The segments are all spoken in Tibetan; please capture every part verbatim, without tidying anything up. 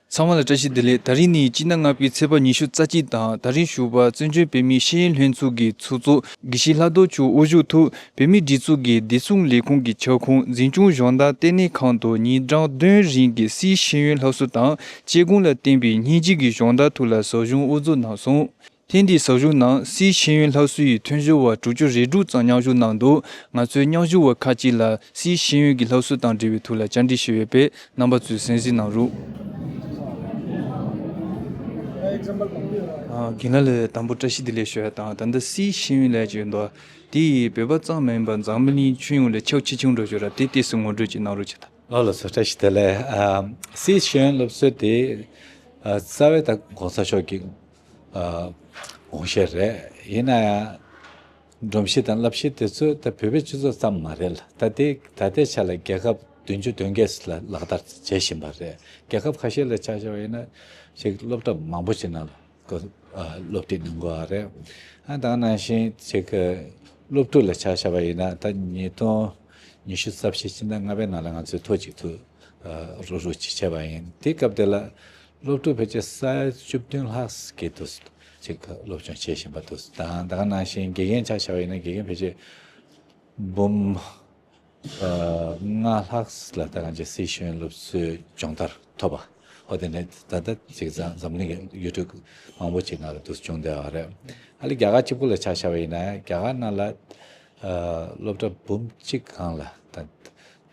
ཚང་མ་ལ་བཀྲ་ཤིས་བདེ་ལེགས། ད་རིང་ནི་སྤྱི་ཟླ་ལྔ་པའི་ཚེས་པ་ཉི་ཤུ་རྩ་གཅིག་དང་། ད་རིང་ཞོགས་པ་བཙན་བྱོལ་བོད་མིའི་ཤེས་ཡོན་ལྷན་ཚོགས་ཀྱི་ཚོགས་གཙོ་དགེ་བཤེས་ལྷག་རྡོར་མཆོག་དབུ་བཞུགས་ཐོག་བོད་མིའི་སྒྲིག་འཛུགས་ཀྱི་བདེ་སྲུང་ལས་ཁུངས་ཀྱི་ཁྱབ་ཁོངས་འཛིན་སྐྱོང་སྦྱོང་བརྡར་ལྟེ་གནས་ཁང་དུ་ཉིན་གྲངས་བདུན་རིང་གི་སིའི་ཤེས་ཡོན་སློབ་གསོ་དང་སྐྱེ་ཁམས་ལ་བརྟེན་པའི་སྙིང་རྗེ་གི་སྦྱོང་བརྡར་ཐོག་ལ་ཟབ་སྦྱོང་དབུ་འཛུགས་གནང་སོང་། ཐེངས་འདིའི་ཟབ་སྦྱོང་ནང་སིའི་ཤེས་ཡོན་སློབ་གསོ་ཡི་མཐུན་སྦྱོར་བ་དྲུག་ཅུ་རེ་དྲུག་ཙམ་མཉམ་ཞུགས་གནང་འདུག། ང་ཚོའི་མཉམ་ཞུགས་བ་ཁག་ཅིག་ལ་སིའི་ཤེས་ཡོན་གྱི་སློབ་གསོ་དང་འབྲེལ་བའི་ཐོག་ལ་བཅར་འདྲི་ཞུས་ཡོད་པས། རྣམ་པ་ཚོས་གསན་གཟིགས་གནང་རོགས། ཨ། རྒན་ལགས་ལ་དང་པོ་བཀྲ་ཤིས་བདེ་ལེགས་ཞུ་ཡ་དང་། ད་ལྟ་སིའི་ཤེས་ཡོན་ལབ་ཀྱི་ཡོད་འདུག། དེ་ཡིས་བོད་པ་ཙམ་མ་ཡིན་པར་འཛམ་བུ་གླིང་ཁྱོན་ཡོངས་ལ་ཁྱབ་ཆེ་ཆུང་འགྲོ་ཞོར་ར། དེ་ཏོག་ཙམ་ངོ་སྤྲོད་ཅིག་གནང་རོགས་བྱེད་དང་། ལགས་ལགས་སོ། བཀྲ་ཤིས་བདེ་ལེགས། ཨ། སིའི་ཤེས་ཡོན་སློབ་གསོ་དེ། ཨ། རྩ་བའི་ད་གོང་ས་མཆོག་གི། ཨ། དགོངས་བཞེད་རེད། ཡིན་ན་ཡང་། སྒྲོམ་གཞི་དང་བསླབ་གཞི་དེ་ཚོ་ད་བོད་པའི་སྤྱི་ཚོགས་ཙམ་མ་རེད་ལ། ད་ལྟའི་ད་ལྟའི་ཆ་ལ་རྒྱལ་ཁབ་བདུན་ཅུ་དོན་བརྒྱད་ལ་ལག་བསྟར་བྱེད་བཞིན་པ་རེད། རྒྱལ་ཁབ་ཁ་ཤས་ལ་ཆ་བཞག་པ་ཡིན་ན་ཅིག་སློབ་གྲྭ་མང་པོ་ཞིག་ནང་ལ་ཀོ- ཨ། སློབ་ཁྲིད་གནང་དགོས་པ་རེད། ཨ། ད་ག་ནང་བཞིན་ཅིག་སློབ་ཕྲུག་ལ་ཆ་བཞག་པ་ཡིན་ན་ད་ཉིས་སྟོང་ཉི་ཤུ་རྩ་བཞི་ཕྱི་ཟླ་ལྔ་པའི་ནང་ལ་ང་ཚོས་ཐོ་གཅིག་ཐོ། ཨ། རུག་རུག་ཅིག་བྱས་པ་ཡིན། དེ་སྐབས་དེ་ལ་སློབ་ཕྲུག་ཕལ་ཆེར་ས་ཡ་བཅུ་བདུན་ལྷག་གི་དུ་ཅིག་སློབ་སྦྱོང་བྱེད་བཞིན་པ་འདུག། དང་ད་ག་ནང་བཞིན་དགེ་རྒན་ཆ་བཞག་པ་ཡིན་ན་དགེ་རྒན་ཕལ་ཆེར་འབུམ། ཨ། ལྔ་ལྷག་ལ་ད་གང་ཅི་སིའི་ཤེས་ཡོན་སློབ་གསོའི་སྦྱོང་བརྡར་ཐོབ་པ། འོ་དེ་ནས་ད་ལྟ་ཅིག་འཛམ་འཛམ་གླིང་གི་ཡུལ་གྲུ་མང་པོ་ཅིག་ནང་ལ་དུ་བྱུང་བསྡད་པ་རེད། ཨ་ལས་རྒྱ་གར་གཅིག་པུ་ལ་ཆ་བཞག་པ་ཡིན་ན་རྒྱ་གར་ནང་ལ། ཨ། སློབ་གྲྭ་འབུམ་གཅིག་སྒང་ལ་ད་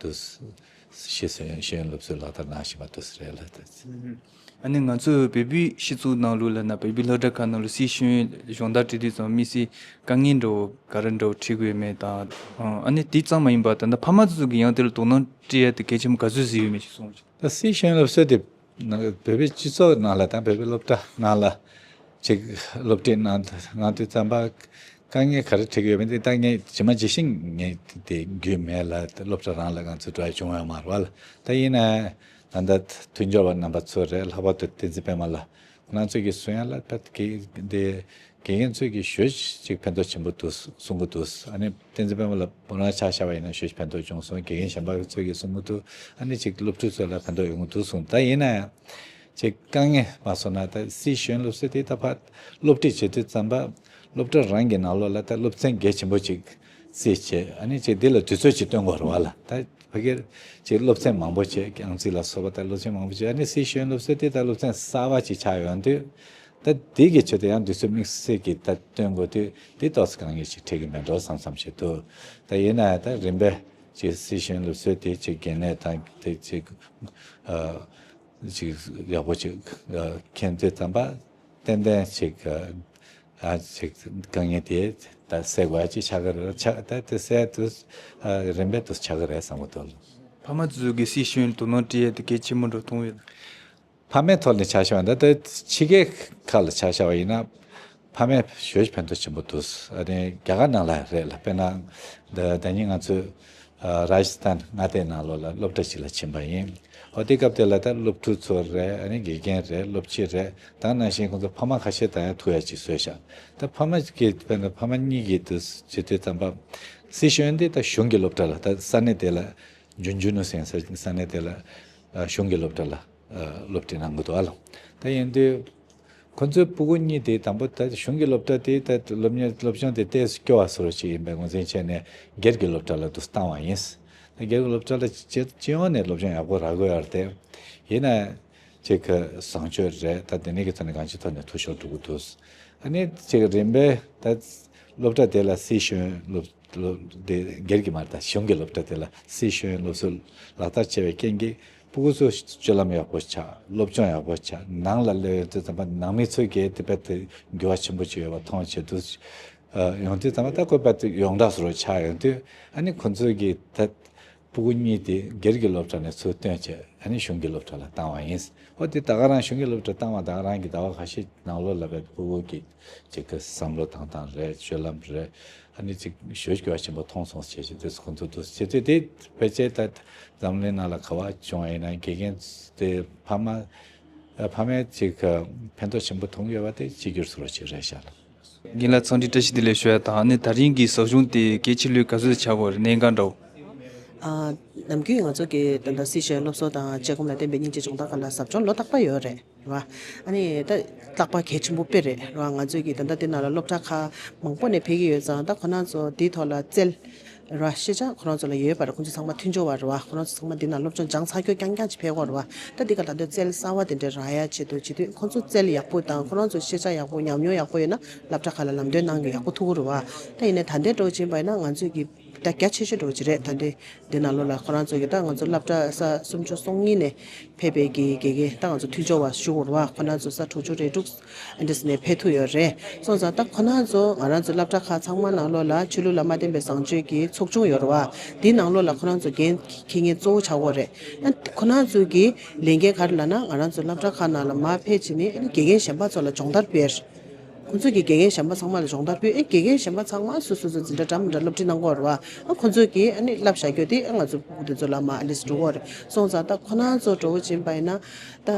དུ་སིའི་ཤེས་ཡོན་སློབ་གསོའི་ལག་བསྟར་གནང་བཞིན་པ་དུ་རེད་ལ། ད། ཨ་ནི་ང་ཚོ་བོད་པའི་སྤྱི་ཚོགས་ནང་ལོགས་ལ་ན། བོད་པའི་སློབ་གྲྭ་ཁག་ནང་ལོགས་སིའི་ཤེས་ཡོན་སྦྱོང་བརྡར་འབྲི་དུས་ཙམ་དམིགས་བསལ་དཀའ་ངལ་འདྲ་བོ་ག་རེ་འདྲ་བོ་འཕྲད་ཀྱི་ཡོད་མེད་དང་། ཨ་ནི་དེ་ཙམ་མ་ཡིན་པར་ད་ལྟ་ཕ་མ་ཚོ་གིས་ཡང་དེ་ལ་དོ་སྣང་སྤྲད་ཡ་དེ་གལ་ཆེན་པོ་ག་ཚོད་ཟིག་ཡོད་མེད་ཅིག་གསུངས་རོགས་བྱེད། ད་སིའི་ཤེས་ཡོན་སློབ་གསོ་དེ་ནང་བོད་པའི་སྤྱི་ཚོགས་ནང་ལ་དང་བོད་པའི་སློབ་གྲྭ་ནང་ལ་ཅིག་སློབ་ཁྲིད་གནང་གནང་དུས་ཙམ་པ་དཀའ་ངལ་ག་རེ་འཕྲད་ཀྱི་ཡོད་མེད་དེ། ད་ངས་ཇི་མ་ཇི་བཞིན་ངས་དེ་རྒྱུས་མེད་ལ། སློབ་གྲྭ་རང་ལ་ང་ཚོ་འགྲོ་ཡ་བྱུང་ཡོད་མ་རེད་བ་ལ། ད་ཡིན་ན་ད་ལྟ་མཐུན་སྦྱོར་བ་རྣམ་པ་ཚོ་རེད། ལྷག་པར་དུ་བསྟན་འཛིན་པད་མ་ལགས་ཁོ་རང་ཚོས་ཀྱིས་གསུང་ཡ་ལ་ད་དགེ་འདི་དགེ་རྒན་ཚོས་ཀྱིས་ཞེ་ཅིག་ཕན་ཐོགས་ཆེན་པོ་འདུག་གསུང་གི་འདུག། ཨ་ནི་བསྟན་འཛིན་པད་མ་ལགས་ཁོ་རང་ཆ་བཞག་པ་ཡིན་ན་ཞེ་ཅིག་ཕན་ཐོགས་བྱུང་སོང་། དགེ་རྒན་གཞན་པ་ཚོས་ཀྱིས་གསུང་གི་འདུག། ཨ་ནི་ཅིག་སློབ་ཕྲུག་ཚོ་ལ་ཕན་ཐོགས་ཡོང་གི་འདུག་གསུངས། ད་ཡིན་ན་ཡང་ཅིག་དཀའ་ངལ་མ་སོང་ན། ད་སིའི་ཤེས་ཡོན་སློབ་གསོ་དེ་ད་ཕར་སློབ་ཁྲིད་བྱེད་དུས་ཙམ་པ་སློབ་གྲྭ་རང་གི་ནང་ལོགས་ལ་ད་སློབ་ཚན་གལ་ཆེན་པོ་ཅིག་རྩིས་བྱས། ཨ་ནི་ཅིག་འདི་ལ་དུས་ཚོད་ཅིག་སྟོན་དགོས་རེད་བ་ལ། ད་ཕ་གིར་ཅིག་སློབ་ཚན་མང་པོ་བྱས། རྒྱང་རྩིས་ལ་སོགས་པ་ད་སློབ་ཚན་མང་པོ་བྱས། ཨ་ནི་སིའི་ཤེས་ཡོན་སློབ་གསོ་དེ་ད་སློབ་ཚན་གསར་པ་ཅིག་ཆགས་ཡོང་དུས། ད་འདི་གི་ཆེད་དུ་ཡང་དུས་ཚོད་དམིགས་བསལ་གྱི་ད་སྟོན་དགོས་དུས་འདི་ཏོག་ཙམ་དཀའ་ངལ་ཅིག་འཕྲད་ཀྱི་མེད་འགྲོ་བསམ་བསམ་བྱེད་འདུག། ད་ཡིན་ན་ཡང་ད་རིམ་པས་ཅིག་སིའི་ཤེས་ཡོན་སློབ་གསོ་དེ་ཅིག་འགན་ལེན་དང་དེ་ཅིག་ཨ་ཅིག་ཡག་པོ་ཅིག་ཨ་མཁྱེན་དུས་ཙམ་པ་ཏན་ཏན་ཅིག་ཨ་ཅིག་དཀའ་ངལ་དེ་ད་སེལ་དགོས་ཡ་ཅིག་ཆགས་ཀྱི་རེད། ཆགས་ད་དེ་སེལ་དུས་ཨ་རིམ་པས་དུ་ཆགས་ཀྱི་རེད་བསམ་གྱི་འདུག། ཕ་མ་ཚོས་ཀྱིས་སིའི་ཤེས་ཡོན་དོ་སྣང་སྤྲད་ཡ་དེ་གལ་ཆེན་པོ་འདྲ་མཐོང་ཡོད། ཕ་མའི་ཐོག་ནས་ཆ་བཞག་པ་ཡིན་ན། ད་ཕྱི་རྒྱལ་ཁག་ལ་ཆ་བཞག་པ་ཡིན་ན་ཕ་མས་ཞེ་ཅིག་ཕན་ཐོགས་ཆེན་པོ་འདུག། ཨ་ནི་རྒྱ་གར་ནང་ལ་རེད་ལ། དཔེར་ན་ད་ད་ནི་ང་ཚོས་ཨ་རཱ་ཇི་སི་ཐན་མངའ་སྡེ་ནང་ལོགས་ལ་སློབ་གྲྭ་ཞིག་ལ་ཕྱིན་པ་ཡིན། འོ་དེ་སྐབས་དེ་ལ་ད་སློབ་ཕྲུག་ཚོ་རེད། ཨ་ནི་དགེ་རྒན་རེད། སློབ་སྤྱི་རེད། ད་ནང་བཞིན་ཁོང་ཚོ་ཕ་མ་ཁ་ཤས་དང་ཡང་ཐུག་ཡ་ཅིག་བཟོས་ཤག། ད་ཕ་མ་གིས་དཔེར་ན་ཕ་མ་གཉིས་ཀྱིས་དུ་བྱེད་དུས་ཙམ་པ་སིའི་ཤེས་ཡོན་དེ་ད་གཞུང་གི་སློབ་གྲྭ་ལ། ད་ས་གནས་དེ་ལ་ཇུན་ཇུ་ནུ་ཟེར་ས་ས་གནས་དེ་ལ་ཨ་གཞུང་གི་སློབ་གྲྭ་ལ་ཨ་སློབ་ཁྲིད་གནང་གི་འདུག་ཨ་ལ། ད་ཡིན་དུས་ཁོ་ཚོའི་སྤུ་གུ་གཉིས་དེ་དང་པོ་ད་གཞུང་གི་སློབ་གྲྭ་དེ་ད་སློབ་གཉེར་སློབ་སྦྱོང་དེ་ཏོག་ཙམ་སྐྱོ་བ་བཟོ་འདྲ་ཅིག་ཡིན་པའི་ངོས་འཛིན་བྱས་ནས་སྒེར་གྱི་སློབ་གྲྭ་ལ་དུ་བཏང་བ་ཡིན། ད་སྒེར་གྱི་སློབ་གྲྭ་ལ་སྤྱི་སྤྱི་ཡོངས་ནས་སློབ་སྦྱོང་ཡག་པོ་རག་གི་ཡོད་རེད་དེ། ཡིན་ན་ཅིག་གི་བཟང་སྤྱོད་རེད། ད་དེ་ནས་ཀྱི་ཐོག་ནས་གང་ཅིའི་ཐོག་ནས་འཐུས་ཤོར་འགྲོ་གི་འདུག། ཨ་ནི་ཅིག་རིམ་པས་ད་སློབ་གྲྭ་དེ་ལ་སིའི་ཤེས་ཡོན་སློབ་སློབ་དེ་སྒེར་གྱི་མ་རེད། ད་གཞུང་གི་སློབ་གྲྭ་དེ་ལ་སིའི་ཤེས་ཡོན་སློབ་གསོ་ལག་བསྟར་བྱས་པའི་རྐྱེན་གྱིས་སྤུ་གུ་ཚོ་སྤྱོད་ལམ་ཡག་པོ་ཆགས། སློབ་སྦྱོང་ཡག་པོ་ཆགས། ནང་ལ་སླེབས་ཡོང་དུས་ཙམ་པ་ནང་མི་ཚོས་ཀྱིས་དེ་དཔེ་དེ་འགྱུར་བ་ཆེན་པོ་ཅིག་ཡོད་པ་མཐོང་བྱས་དུས། ཨ་ཡོང་དུས་ཙམ་པ་ད་ཁོ་དཔེ་དེ་ཡོངས་གྲགས་བཟོ་འདྲ་ཆགས་ཡོང་དུས། ཨ་ནི་ཁོ་ཚོས་ཀྱིས་ད་སྤུ་གུ་གཉིས་དེ་སྒེར་གྱི་སློབ་གྲྭ་ནས་ཚུར་བཏོན་བྱས། ཨ་ནི་གཞུང་གི་སློབ་གྲྭ་ལ་བཏང་བ་ཡིན། འོ་དེ་ད་ག་རང་གཞུང་གི་སློབ་གྲྭ་བཏང་བ་ད་ག་རང་གི་ཟླ་བ་ཁ་ཤས་ནང་ལོགས་ལ་བས་སྤུ་གུ་གི་ཅིག་གི་བསམ་བློ་བཏང་སྟངས་རེད། སྤྱོད་ལམ་རེད། ཨ་ནི་ཅིག་ཞེ་ཅིག་སྐྱོ་བ་ཆེན་པོ་མཐོང་སོང་ཞེས་བྱས་དུས་ཁོང་ཚོ་འདུག་བྱེད་དུས་དེ་ཕལ་ཆེར་ད་འཛམ་གླིང་ནང་ལ་ག་བ་བྱུང་བ་ཡིན་ན་དགེ་རྒན་དེ་ཕ་མ་ཕ་མས་ཅིག་ཕན་ཐོགས་ཆེན་པོ་མཐོང་ཡོད་པ་དེ་གཅིག་གྱུར་བཟོ་འདྲ་ཅིག་རེད་ཤག་ལ། རྒན་ལགས་འཚམས་འདྲི་བཀྲ་ཤིས་བདེ་ལེགས་ཞུ་ཡ་དང་། ཨ་ནི་ད་རིང་གི་ཟབ་སྦྱོང་དེ་གལ་ཆེ་ལོས་ག་ཚོད་ཆགས་པ་རེད། གནད་འགག་འདྲ་བོ། ནམ་རྒྱུན་ང་ཚོ་གི་ད་ལྟ་སྲི་ཞུའི་སློབ་གསོ་དང་དཔྱད་སྒོམ་ལ་བརྟེན་པའི་སྙིང་རྗེ་སྦྱོང་བརྡར་ཁང་ལ་ཟབ་སྦྱོང་ལོ་རྟག་པར་ཡོད་རེད། རེད་བ། ཨ་ནི་ད་རྟག་པར་གལ་ཆེན་པོ་དཔེ་རེད། རེད་བ། ང་ཚོས་ཀྱི་ད་ལྟ་དེ་ནང་ལ་སློབ་གྲྭ་ཁག་མང་པོ་ནས་ཕེབས་ཀྱི་ཡོད་ཙང་། ད་ཁོ་རང་ཚོ་དེའི་ཐོག་ལ་རྩལ། རེད་བ། ཤེས་བྱ་ཁོ་རང་ཚོ་ལ་ཡོད་པ་རེད། ཁོང་ཚོ་ཚང་མ་མཐུན་སྦྱོར་བ་རེད་བ། ཁོ་རང་ཚོ་ཚང་མ་འདི་ནང་སློབ་སྦྱོང་སྦྱངས་ཚར་ཁྱོད་རྐྱང་རྐྱང་ཅིག་ཕེབས་ཀྱི་ཡོད་རེད་བ། ད་འདི་ག་ད་ལྟ་རྩལ་གསར་བ་དེ་འདྲ་རག་ཡ་ཆེད་དུ་བྱེད་དུས། ཁོང་ཚོ་རྩལ་ཡག་པོ་དང་ཁོ་རང་ཚོ་ཤེས་བྱ་ཡག་པོ། ཉམས་མྱོང་ཡག་པོ་ཡོད་ན་སློབ་གྲྭ་ཁག་ལ་ལམ་སྟོན་གནང་གི་ཡག་པོ་ཐུག་གི་རེད་བ། ད་ཡིན་ནའི་ད་ལྟའི་འགྲོ་བཞིན་པ་ཡིན་ན་ང་ཚོས་ཀྱི་ད་རྒྱ་ཆེ་ཤོས་འགྲོ་གི་རེད། ད་འདི་འདི་ནང་ལོགས་ལ་ཁོ་རང་ཚོ་གི་ད་ང་ཚོ་སློབ་གྲྭ་ས་སུམ་ཅུ་སོ་གཉིས་ནས་ཕེབས་པའི་གི་དགེ་རྒན་ད་ང་ཚོ་མཐུན་སྦྱོར་བ་ཞུ་དགོས་རེད་བ། ཁོ་རང་ཚོ་ས་དྲུག་ཅུ་རེ་དྲུག་འདི་ནས་ཕེབས་ཐུབ་ཡོད་རེད། སོང་ཙང་ད་ཁོ་རང་ཚོ་ང་རང་ཚོ་སློབ་གྲྭ་ཁག་ཚང་མ་ནང་ལོགས་ལ་ཆོས་ལུགས་ལ་མ་བརྟེན་པའི་བཟང་སྤྱོད་ཀྱི་ཚོགས་ཆུང་ཡོད་རེད་བ། འདི་ནང་ལོགས་ལ་ཁོ་རང་ཚོ་འགན་འཁྱེར་མཁན་གཙོ་བོ་ཆགས་ཀྱི་ཡོད་རེད། ཨ་ཁོ་རང་ཚོ་གི་ལས་འགན་ག་རེ་ལབ་ན། ང་རང་ཚོ་སློབ་གྲྭ་ཁག་ནང་ལ་མར་ཕེབས་བྱས་ནས་ཨ་ནི་དགེ་རྒན་གཞན་པ་ཚོ་ལ་སྦྱོང་བརྡར་སྤེལ། ཁོང་ཚོས་ཀྱི་དགེ་རྒན་གཞན་པ་ཚང་མ་ལ་སྦྱོང་བརྡར་སྤེལ། ཨེ་དགེ་རྒན་གཞན་པ་ཚང་མ་སོ་སོ་སོ་འཛིན་གྲྭ་འདྲ་མི་འདྲ་སློབ་ཁྲིད་གནང་གི་ཡོད་རེད་བ། ཨ་ཁོང་ཚོས་ཀྱིས་ཨ་ནི་བསླབ་བྱ་རྒྱུ་དེ་ཨ་ང་ཚོ་ཕྲུ་གུ་དེ་ཚོ་ལ་མར་ཨ་ནི་འགྲོ་གི་ཡོད་རེད། སོང་ཙང་ད་ཁོ་རང་ཚོ་འགྲོ་བཞིན་པ་ཡིན་ན། ད་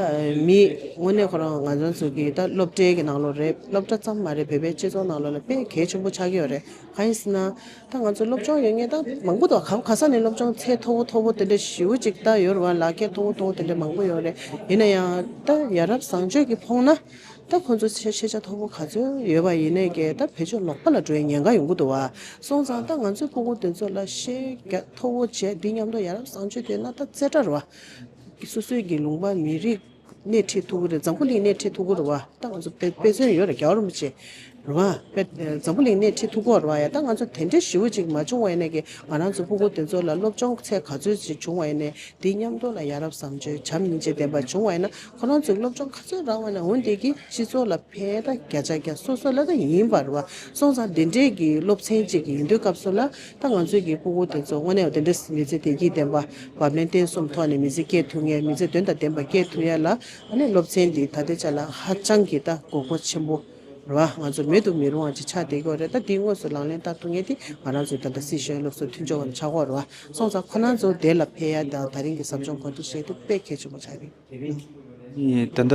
མི་དངོས་གནས་ཁོ་རང་ང་རང་ཚོ་གི་ད་སློབ་གྲྭའི་གི་ནང་ལོགས་རེད། སློབ་གྲྭ་ཙམ་མ་རེད། བོད་པའི་སྤྱི་ཚོགས་ནང་ལོགས་ལ་དཔེ་གལ་ཆེན་པོ་ཆགས་ཀྱི་ཡོད་རེད། གང་ཡིན་ཟེར་ན། ད་ང་ཚོ་སློབ་སྦྱོང་ཡོད་མཁན་ད་མང་པོ་འདུག་ག་ག་ས་ནས་སློབ་སྦྱོང་ཚད་མཐོ་པོ་མཐོ་པོ་དེ་འདྲ་ཞེ་པོ་ཅིག་ད་ཡོད་རེད་བ། ལག་ཁྱེར་མཐོ་པོ་མཐོ་པོ་དེ་འདྲ་མང་པོ་ཡོད་རེད། ཡིན་ན་ཡང་ད་ཡ་རབས་བཟང་སྤྱོད་ཀྱི་ཕོངས་ན། ད་ཁོང་ཚོ་ཤེས་ཤེས་བྱ་མཐོ་པོ་ག་ཚོད་ཡོད་པ་ཡིན་ནའི་གི་ད་བེད་སྤྱོད་ལོག་པ་ལ་འགྲོ་བའི་ཉེན་ཁ་ཡོང་གི་འདུག་བ། སོང་ཙང་ད་ང་ཚོའི་ཕྲུ་གུ་དེ་ཚོ་ལ་ཤེས་རྒྱ་མཐོ་པོ་བྱས། འདི་མཉམ་དུ་ཡ་རབས་བཟང་སྤྱོད་ཐོན་ན་ད་རྩེ་གྲ་རེད་བ། སོ་སོའི་གི་ལུང་པ་མི་རིགས་སྣེ་ཁྲིད་ཐུབ་ཀྱི་རེད། འཛམ་བུ་གླིང་སྣེ་ཁྲིད་ཐུབ་ཀྱི་རེད་བ། ད་ང་ཚོ་དཔེ་དཔེ་མཚོན་ཡོད་རེད། རྒྱལ་བ་རིན་པོ་ཆེ་རེད་བ། དཔེ་འཛམ་བུ་གླིང་སྣེ་ཁྲིད་ཐུབ་ཀྱི་རེད་བ། ཡ་ད་ང་ཚོ་དེ་འདྲའི་ཞེ་པོ་ཅིག་མ་བྱུང་བ་ཡིན་ནའི་གི་ང་རང་ཚོ་ཕྲུ་གུ་དེ་ཚོ་ལ་སློབ་སྦྱོང་ཚད་ག་ཚོད་ཅིག་བྱུང་བ་ཡིན་ནའི། དེ་མཉམ་དུ་ལ་ཡ་རབས་བཟང་སྤྱོད་བྱམས་སྙིང་རྗེ་ལྡན་པ་བྱུང་བ་ཡིན་ན། ཁོ་རང་ཚོའི་སློབ་སྦྱོང་ག་ཚོད་རག་པ་ན་འོན་ཏེ་གི་སྤྱི་ཚོགས་ལ་ཕན་ད་བརྒྱ་ཆ་བརྒྱ་སོ་སོ་ལ་ད་ཡིན་པ་རེད་བ། སོང་ཙང་དེ་འདྲའི་གི་སློབ་ཚན་ཅིག་ཡིན་དུས་སྐབས་སུ་ལ་ད་ང་ཚོའི་གི་ཕྲུ་གུ་དེ་ཚོ་དངོས་གནས་དེ་འདྲའི་མི་ཚེ་བདེ་སྐྱིད་ལྡན་པ། བབ་བརླིང་བརྟན་གསུམ་ཐོག་ནས་མི་ཚེ་སྐྱེལ་ཐུབ་མཁན། མི་ཚེ་དོན་དང་ལྡན་པ་སྐྱེལ་ཐུབ་ཡ་ལ་ཨ་ནི་སློབ་ཚན་འདི་ད་ལྟའི་ཆ་ལ་ཧ་ཅང་གི་ད་དགོས་མཁོ་ཆེན་པོ་རེད་བ། ང་ཚོ་མེད་དུ་མི་རུང་བ་ཅིག་ཆགས་བསྡད་ཀྱི་ཡོད་རེད། ད་འདི་དངོས་སུ་ལག་ལེན་བསྟར་ཐུབ་མཁན་དེ་ང་རང་ཚོའི་ད་ལྟ་སྲི་ཞུའི་སློབ་གསོ་མཐུན་སྦྱོར་བ་ཆགས་ཀྱི་ཡོད་རེད་བ། སོང་ཙང་ཁོ་རང་ཚོ་དེ་ལ་ཕན་ཡ་དང་ད་རིང་གི་ཟབ་སྦྱོང་གོ་སྒྲིག་བྱས་དེ་དཔེ་གལ་ཆེན་པོ་ཆགས་ཀྱི་ཡིན། ད་ལྟ་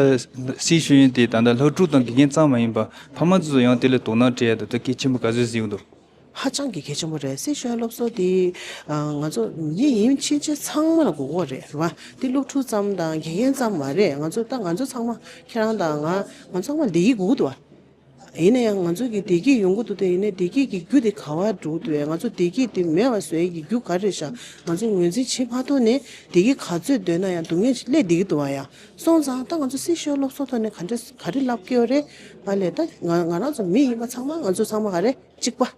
སྲི་ཞུ་ཡིན་དེ་ད་ལྟ་སློབ་ཕྲུག་དང་དགེ་རྒན་ཙམ་མ་ཡིན་པར་ཕ་མ་ཚོ་ཡང་དེ་ལ་དོ་སྣང་སྤྲད་ཡ་དང་ད་གལ་ཆེན་པོ་ག་ཚོད་ཟིན་འདུག་ཧ་ཅང་གི་གལ་ཆེན་པོ་རེད། སྲི་ཞུའི་སློབ་གསོ་དེ་ང་ཚོ་མི་ཡིན་ཕྱིན་ཆད་ཚང་མ་ལ་དགོས་ཀྱི་རེད་བ། དེ་སློབ་ཕྲུག་ཙམ་དང་དགེ་རྒན་ཙམ་མ་རེད། ང་ཚོ་ད་ང་ཚོ་ཚང་མ་ཁྱེད་རང་དང་ང་ང་ཚོ་ཚང་མ་བདེ་སྐྱིད་དགོས་ཀྱི་འདུག་བ། ཡིན་ན་ཡང་ང་ཚོ་གི་བདེ་སྐྱིད་ཡོང་གི་འདུག་དེ་ཡིན་ནའི་བདེ་སྐྱིད་ཀྱི་རྒྱུ་དེ་ག་བར་འགྲོ་གི་འདུག་བས། ང་ཚོ་བདེ་སྐྱིད་དེ་མེད་པ་བཟོ་ཡས་ཀྱི་རྒྱུ་ག་རེ་རེད་ཤག་ང་ཚོ་ངོས་འཛིན་བྱེད་མ་ཐུབ་ནས་བདེ་སྐྱིད་ག་ཚོད་འདོད་ན་ཡང་སྡུག་བསྔལ་ཅིག་སླེབས་བསྡད་ཀྱི་འདུག་བ་ཡ། སོང་ཙང་ད་ང་ཚོ་སྲི་ཞུའི་སློབ་གསོ་ཐོག་ནས་ག་འདྲ་ག་རེ་ལབ་ཀྱི་ཡོད་རེད། ཨ་ལས་ད་ང་ང་རང་ཚོ་མི་ཡིན་པ་ཚང་མ་ང་ཚོ་ཚང་མ་ག་རེ་གཅིག་པ་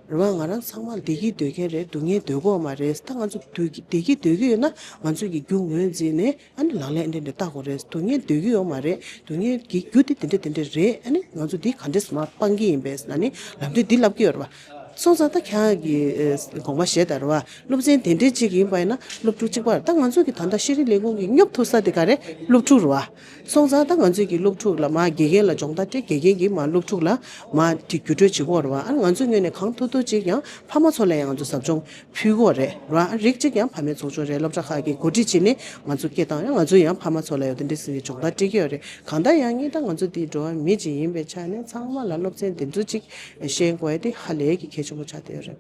རེད་བ། ང་རང་ཚང་མ་བདེ་སྐྱིད་འདོད་མཁན་རེད། སྡུག་བསྔལ་འདོད་ཀྱི་ཡོད་མ་རེད། ད་ང་ཚོ་བདེ་སྐྱིད་འདོད་ཀྱི་ཡོད་ན་ང་ཚོ་གི་རྒྱུ་ངོས་འཛིན་ནས། ཨ་ནི་ལག་ལེན་འདི་འདྲ་བསྟར་དགོས་རེད། སྡུག་བསྔལ་འདོད་ཀྱི་ཡོད་མ་རེད། སྡུག་བསྔལ་གྱི་རྒྱུ་དེ་དེ་འདྲ་དེ་འདྲ་རེད། ཨ་ནི་ང་ཚོ་འདི་ག་འདྲས་མར་སྤང་གི་ཡིན་པས་ཟེར་ན་ནི་ལམ་སྟོན་འདི་ལབ་ཀྱི་ཡོད་རེད་བ། སོང་ཙང་ད་ཁྱེད་རང་གི་ཨེ་དགོངས་པ་བཞེས་དང་རེད་བ། སློབ་ཚན་དེ་འདྲའི་གཅིག་ཡིན་པ་ཡིན་ན་སློབ་ཕྲུག་གཅིག་པ་རེད། ད་ང་ཚོ་གི་ད་ལྟ་ཤེས་རིག་ལས་ཁུངས་ཀྱི་སྙོབ་ཐུབ་ས་དེ་ག་རེ་སློབ་ཕྲུག་རེད་བ། སོང་ཙང་ད་ང་ཚོ་གི་སློབ་ཕྲུག་ལ་མར་དགེ་རྒན་ལ་སྦྱོང་བརྡར་སྤྲད། དགེ་རྒན་གྱིས་མར་སློབ་ཕྲུག་ལ་མར་དེ་བརྒྱུད་སྤྲོད་བྱེད་ཀྱི་ཡོད་རེད་བ། ཨ་ནི་ང་ཚོའི་ངོས་ནས་གང་ཐུབ་ཐུབ་ཅིག་ཡང་ཕ་མ་ཚོ་ལ་ཡང་ང་ཚོ་ཟབ་སྦྱོང་ཕུལ་གྱི་ཡོད་རེད་བ། རིགས་གཅིག་ཡང་ཕ་མའི་ཚོགས་ཆུང་རེད། སློབ་གྲྭ་ཁག་གིས་གོ་སྒྲིག་བྱས་ནས་ང་ཚོ་སྐད་བཏང་ཡང་ང་ཚོ་ཡང་ཕ་མ་ཚོ་ལ་ཡང་དེ་འདྲ་ཟེར་ནས་སྦྱོང་བརྡར་སྤྲད་ཀྱི་ཡོད་རེད། གང་ལྟར་ཡང་ངས་ད་ང་ཚོ་འདི་འགྲོ་བ་མི་གཅིག་ཡིན་པའི་ཆ་ནས་ཚང་མ་ལ་སློབ་ཚན་འདི་ཚོ་ཅིག་ཤེས་དགོས་ཡ་དེ་ཧ་ལས་ཀྱི་གལ་ཆེན་པོ་ཆགས་བསྡད་ཡོད་རེད།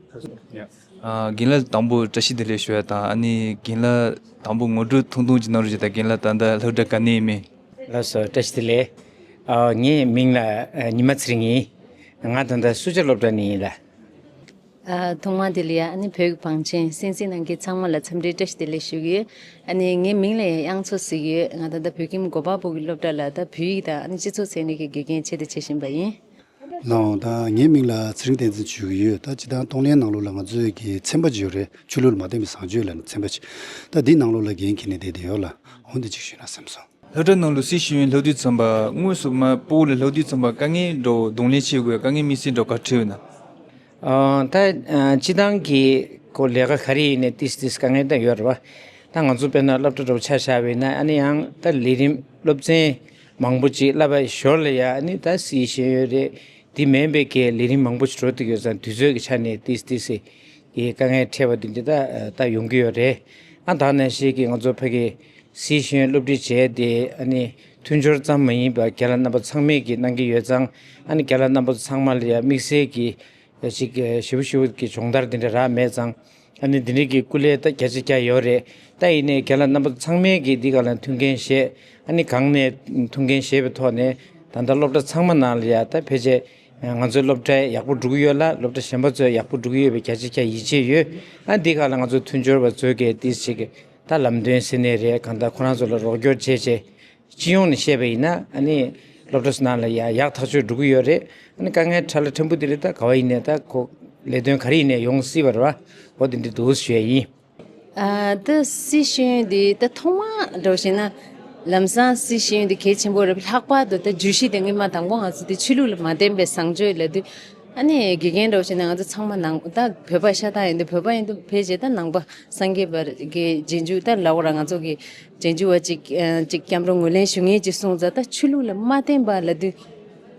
ཨ། རྒན་ལགས་དང་པོ་བཀྲ་ཤིས་བདེ་ལེགས་ཞུ་ཡ་དང་། ཨ་ནི་རྒན་ལགས་དང་པོ་ངོ་སྤྲོད་ཐུང་ཐུང་ཅིག་གནང་རོགས་བྱེད་དང་། རྒན་ལགས་ད་ལྟ་སློབ་གྲྭ་ག་ནས་ཡིན་མིན། ལགས་སོ། བཀྲ་ཤིས་བདེ་ལེགས། ཨ། ངའི་མིང་ལ་ཨ་ཉི་མ་ཚེ་རིང་ཡིན། ང་ད་ལྟ་སུ་ཇཱ་སློབ་གྲྭ་ནས་ཡིན་ལ། ཨ། ཐོག་མར་དེ་ལ་ཡ་ཨ་ནི་བོད་ཀྱི་བང་ཆེན་གསན་གཟིགས་གནང་མཁན་ཚང་མ་ལ་འཚམས་འདྲི་བཀྲ་ཤིས་བདེ་ལེགས་ཞུ་གི་ཡོད། ཨ་ནི་ངའི་མིང་ལ་ཡ་དབྱངས་མཚོ་ཟེར་གི་ཡོད། ང་ད་ལྟ་བོད་ཁྱིམ་གོ་པལ་པུར་གྱི་སློབ་གྲྭ་ལ་ད་བོད་ཡིག་དང་ཨ་ནི་སྤྱི་ཚོགས་ཚན་རིག་གི་དགེ་རྒན་བྱས་ཏེ་བྱེད་བཞིན་པ་ཡིན། ལགས་འོང་། ད་ངའི་མིང་ལ་ཚེ་རིང་བསྟན་འཛིན་ཞུ་གི་ཡོད། ད་སྤྱིར་བཏང་གཏོང་ལེན་ནང་ལོགས་ལ་ང་ཚོའི་གི་ཚན་པ་ཅིག་ཡོད་རེད། ཆོས་ལུགས་ལ་མ་བརྟེན་པའི་བཟང་སྤྱོད་ལབ་ནས་ཚན་པ་ཅིག་ད་འདི་ནང་ལོགས་ལ་འགན་འཁྱེར་ནས་བསྡད་བསྡད་ཡོད་ལ། འོ་འདི་ཅིག་ཞུས་ན་བསམ་སོང་། སློབ་གྲྭ་ནང་ལ་སྲི་ཞུ་ཡིན་ལྷག་དུས་ཙམ་པ། དངོས་སུ་མར་སྤོ་བོ་ལ་ལྷག་དུས་ཙམ་པ་དཀའ་ངལ་འདྲ་བོ་གདོང་ལེན་བྱེད་དགོས་དཀའ་ངལ་དམིགས་བསལ་འདྲ་བོ་ག་འཕྲད་ཡོད་ན། ཨ། ད་ཨ་སྤྱིར་བཏང་གི་ཁོ་ལས་ཀ་ག་རེ་ཡིན་ནའི་ཏིས་ཏིས་དཀའ་ངལ་ད་ཡོད་རེད་བ། ད་ང་ཚོ་དཔེར་ན་སློབ་གྲྭ་འདྲ་བོ་ཆ་བཞག་པ་ཡིན་ན། ཨ་ནི་ཡང་ད་ལས་རིམ་སློབ་ཚན་མང་པོ་ཅིག་བསླབ་པའི་ཞོར་ལ་ཡ་ཨ་ནི་ད་སྲི་ཞུ་ཡོད་རེད། དེ་མིན་པའི་གི་ལས་རིམ་མང་པོ་ཞིག་འགྲོ་བསྡད་ཡོད་ཙང་། དུས་ཚོད་ཀྱི་ཆ་ནས་ཏིས་ཏིས་སི་གི་དཀའ་ངལ་འཕྲད་པ་དེ་འདྲ་ད་ད་ཡོང་གི་ཡོད་རེད། ཨ། ད་ནང་བཞིན་གྱི་ང་ཚོ་ཕ་གི་སྲི་ཞུ་ཡིན་སློབ་ཁྲིད་བྱས་ཏེ། ཨ་ནི་མཐུན་སྦྱོར་ཙམ་མ་ཡིན་པར་རྒན་ལགས་རྣམ་པ་ཚང་མས་ཀྱི་གནང་གི་ཡོད་ཙང་། ཨ་ནི་རྒན་ལགས་རྣམ་པ་ཚང་མ་ལ་ཡ་དམིགས་བསལ་གྱི་ཅིག་ཞེ་པོ་ཞེ་པོ་གི་སྦྱོང་བརྡར་དེ་འདྲ་རག་མེད་ཙང་ ཨ་ནི་འདི་འདྲའི་གི་སྐུ་ལས་ད་བརྒྱ་ཆ་བརྒྱ་ཡོད་རེད། ད་ཡིན་ནའི་རྒན་ལགས་རྣམ་པ་ཚང་མས་གི་འདི་ག་ལ་མཐུན་རྐྱེན་བཞེས། ཨ་ནི་གང་ནས་མཐུན་རྐྱེན་བཞེས་པའི་ཐོག་ནས་ད་ལྟ་སློབ་གྲྭ་ཚང་མ་ནང་ལ་ཡ་ད་ཕལ་ཆེར་ང་ཚོའི་སློབ་གྲྭ་ཡག་པོ་འགྲོ་གི་ཡོད་ལ། སློབ་གྲྭ་གཞན་པ་ཚོ་ཡག་པོ་འགྲོ་གི་ཡོད་པའི་བརྒྱ་ཆ་བརྒྱ་ཡིད་ཆེས་ཡོད། ཨ་འདི་ག་ལ་ང་ཚོ་མཐུན་སྦྱོར་བ་ཚོས་གི་ཏིས་ཅིག་ད་ལམ་སྟོན་ཟེར་ནའི་རེད། གང་ལྟར་ཁོ་རང་ཚོ་ལ་རོགས་སྐྱོར་བྱས་བྱས། སྤྱི་ཡོངས་ནས་བཤད་པ་ཡིན་ན་ཨ་ནི་སློབ་གྲྭ་སོ་ནང་ལ་ཡ་ཡག་ཐག་ཆོད་འགྲོ་གི་ཡོད་རེད། ཨ་ནི་དཀའ་ངལ་ཕྲ་ལ་ཕྲན་བུ་དེ་རེད། ད་ག་བ་ཡིན་ནའི་ད་ཁོ་ལས་དོན་ག་རེ་ཡིན་ནའི་ཡོང་སྲིད་པ་རེད་བ། འོ་དེ་འདྲ་འདུག་ཞུ་ཡ་ཡིན། ཨ་ད་སྲིད་ཤེས་ཡོན་འདི་ད་ཐོག་མ་འགྲོ་བཞིན་ན་ལམ་སང་སྲིད་ཤེས་ཡོན་འདི་གལ་ཆེན་པོ་རེད། ལྷག་པར་དུ་ད་བརྗོད་གཞི་དེ་སྔོན་མ་དང་པོ་ང་ཚོ་དེ་ཆོས་ལུགས་ལ་མ་བརྟེན་པའི་བཟང་སྤྱོད་ལབ་དུས། ཨ་ནི་དགེ་རྒན་འགྲོ་བཞིན་ན་ང་ཚོ་ཚང་མ་ནང་ད་བོད་པ་ཤ་སྟག་ཡིན་དུས། བོད་པ་ཡིན་དུས་ཕལ་ཆེར་ད་ནང་པ་སངས་རྒྱས་པ་གི་རྗེས་འཇུག་ད་ལབ་དགོས་ར། ང་ཚོ་གི་རྗེས་འཇུག་པ་ཅིག་ཨ་ཅིག་སྐྱབས་འགྲོ་ངོས་ལེན་ཞུ་མཁན་ཅིག་སོང་ཙང་། ད་ཆོས་ལུགས་ལ་མ་བརྟེན་པ་ལབ་དུས།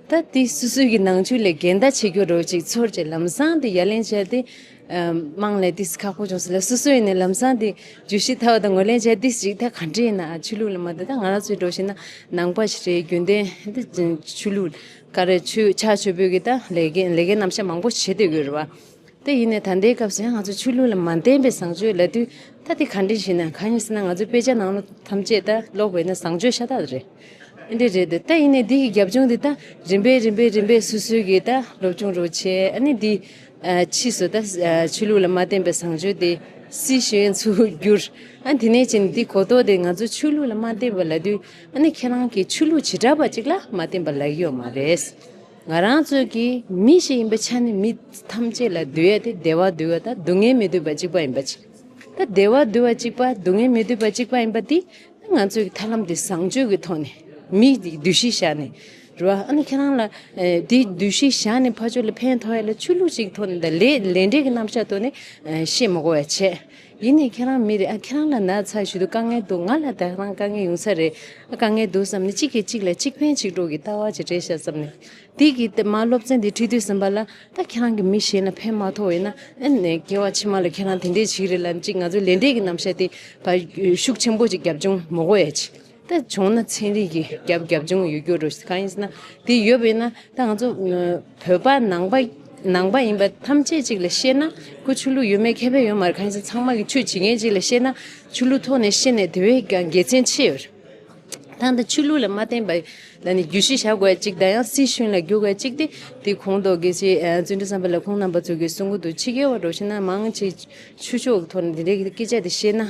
ད་དེ་སོ་སོའི་གི་ནང་ཆོས་ལས་འགལ་ཟླ་བྱེད་རྒྱུ་འདྲ་བོ་ཅིག་ཚོར་བྱས། ལམ་སང་དེ་ཡ་ལན་བྱས་ཏེ་ཨ་དམངས་ལ་དེ་ཁག་པོ་བྱུང་ཟེར་ལ། སོ་སོ་ཡིན་ནའི་ལམ་སང་དེ་བརྗོད་གཞི་ལྟ་བ་དང་ངོས་ལེན་བྱས་ཏེ་ཅིག་ད་ག་འདྲ་ཡིན་ན་ཆོས་ལུགས་ལ་མ་བརྟེན། ད་ང་རང་ཚོའི་འགྲོ་བཞིན་ན་ནང་པ་ཞིག་རེད། རྒྱུན་ལྡན་དེ་ཆོས་ལུགས་ག་རེ་ཆོས་ཕྱག་མཆོད་འབུལ་གྱི་ད་ལས་འགན་ལས་འགན་རྣམ་གཞག་མང་པོ་བྱེད་བསྡད་ཡོད་རེད་བ། དེ་ཡིན་ནའི་ད་ལྟའི་སྐབས་སུ་ཡང་ང་ཚོ་ཆོས་ལུགས་ལ་མ་བརྟེན་པའི་བཟང་སྤྱོད་ལབ་དུས། ད་དེ་ག་འདྲ་ཞིག་ན་གང་ཡིན་ཟེར་ན། ང་ཚོའི་དཔེ་ཆ་ནང་ལ་ཐམས་ཅད་ད་ཀློག་པ་ཡིན་ན་བཟང་སྤྱོད་ཤ་སྟག་རེད། ཨེ་འདྲ་རེད་དེ། ད་ཡིན་ནའི་འདི་གི་རྒྱབ་ལྗོངས་འདི་ད་རིམ་པས་རིམ་པས་རིམ་པས་སོ་སོའི་གི་ད་སློབ་སྦྱོང་རོགས་བྱས། ཨ་ནི་འདི་ཨ་ཕྱིས་སུ་ད་ཨ་ཆོས་ལུགས་ལ་མ་བརྟེན་པའི་བཟང་སྤྱོད་དེ་སྲིད་ཤེས་ཡོན་ཚུར་བསྒྱུར། ཨ་དེ་ནས་ཅིག་འདི་གོ་རྟོགས་དེ་ང་ཚོ་ཆོས་ལུགས་ལ་མ་བརྟེན་པ་ལབ་དུས། ཨ་ནི་ཁྱེད་རང་གི་ཆོས་ལུགས་བྱེ་བྲག་པ་ཅིག་ལ་མ་བརྟེན་པ་ལབ་ཀྱི་ཡོད་མ་རེད། ང་རང་ཚོ་གི་མི་ཞིག་ཡིན་པའི་ཆ་ནས་མི་ཐམས་ཅད་ལ་འདོད་ཡ་དེ་བདེ་བ་འདོད་པ་དང་སྡུག་བསྔལ་མི་འདོད་པ་གཅིག་པ་ཡིན་པ་ཅིག་ད་བདེ་བ་འདོད་པ་གཅིག་པ་སྡུག་བསྔལ་མི་འདོད་པ་གཅིག་པ་ཡིན་པ་དེ་ང་ཚོ་གི་ཐབས་ལམ་དེ་བཟང་སྤྱོད་ཀྱི་ཐོག་ནས་མི་འདུ་ཤེས་བཞག་ནས་རེད་བ། ཨ་ནི་ཁྱེད་རང་ལ་ཨེ་དེ་འདུ་ཤེས་བཞག་ནས་ཕར་ཕྱོགས་ལ་ཕན་ཐོགས་ཡ་ལ་ཆོས་ལུགས་ཅིག་ཐོག་ནས་དང་ལས་ལས་འབྲས་ཀྱི་རྣམ་གཞག་ཐོག་ནས་ཨེ་བཤད་མ་དགོས་པ་བྱས། ཡིན་ནའི་ཁྱེད་རང་མི་རེད། ཨ་ཁྱེད་རང་ལ་ན་ཚ་ཞུ་དུས་དཀའ་ངལ་འདུག་ང་ལ་ད་རང་དཀའ་ངལ་ཡོང་ས་རེད། ཨ་དཀའ་ངལ་འདུག་བསམ་ནས་གཅིག་གིས་གཅིག་ལ་གཅིག་ཕན་གཅིག་གྲོགས་ཀྱི་ལྟ་བ་ཅིག་སྤྲད་ཤག་བསམ་ནས། དེ་གི་དེ་མ་སློབ་ཚན་དེ་ཁྲིད་དུས་ཙམ་པ་ལ་ད་ཁྱེད་རང་གི་མི་གཞན་ལ་ཕན་མ་ཐོགས་ཡིན་ན། ཨ་ནི་སྐྱེ་བ་ཕྱི་མ་ལ་ཁྱེད་རང་དེ་འདྲས་བྱེད་ཀྱི་རེད་ལབ་ཅིག་ང་ཚོའི་ལས་འབྲས་ཀྱི་རྣམ་གཞག་དེ་ཕར་ཤུགས་ཆེན་པོ་ཅིག་རྒྱབ་ལྗོངས་མ་དགོས་ཡ་ཅིག་ད་བྱུང་ན་ཚན་རིག་གི་རྒྱབ་རྒྱབ་ལྗོངས་ཡོད་རྒྱུ་རེད། གང་ཡིན་ཟེར་ན་དེ་ཡོད་པ་ཡིན་ན། ད་ང་ཚོ་བོད་པ་ནང་པ་ནང་པ་ཡིན་པ་ཐམས་ཅད་ཅིག་ལ་བཤད་ན་ཁོ་ཆོས་ལུགས་ཡོད་མེད་ཁྱད་པར་ཡོད་མ་རེད། གང་ཡིན་ཟེར་ན་ཚང་མ་གི་ཆོས་བྱེད་མཁན་ཅིག་ལ་བཤད་ན་ཆོས་ལུགས་ཐོག་ནས་བཤད་ནས་དེ་བས་ཀྱང་དགེ་མཚན་ཆེ་ཡོད་རེད། ད་ལྟ་ཆོས་ལུགས་ལ་མ་བརྟེན་པ་ལ་ནི་བརྗོད་གཞི་བཞག་དགོས་ཅིག་དང་ཡང་སྲིད་གཞུང་ལ་བསྒྱུར་དགོས་ཅིག་དེ་དེ་གོང་དུ་དགེ་བཤེས་ཨ་བརྩོན་འགྲུས་བསམ་འཕེལ་ལགས་ཁོང་རྣམ་པ་ཚོ་གིས་གསུང་གི་འདུག་ཕྱི་རྒྱལ་བ་འགྲོ་ཤེས་ན་མང་ཆེ་ཆོས་ཕྱོགས་ཀྱི་ཐོག་ནས་འདི་འདྲའི་སྐད་ཆ་དེ་བཤད་ན་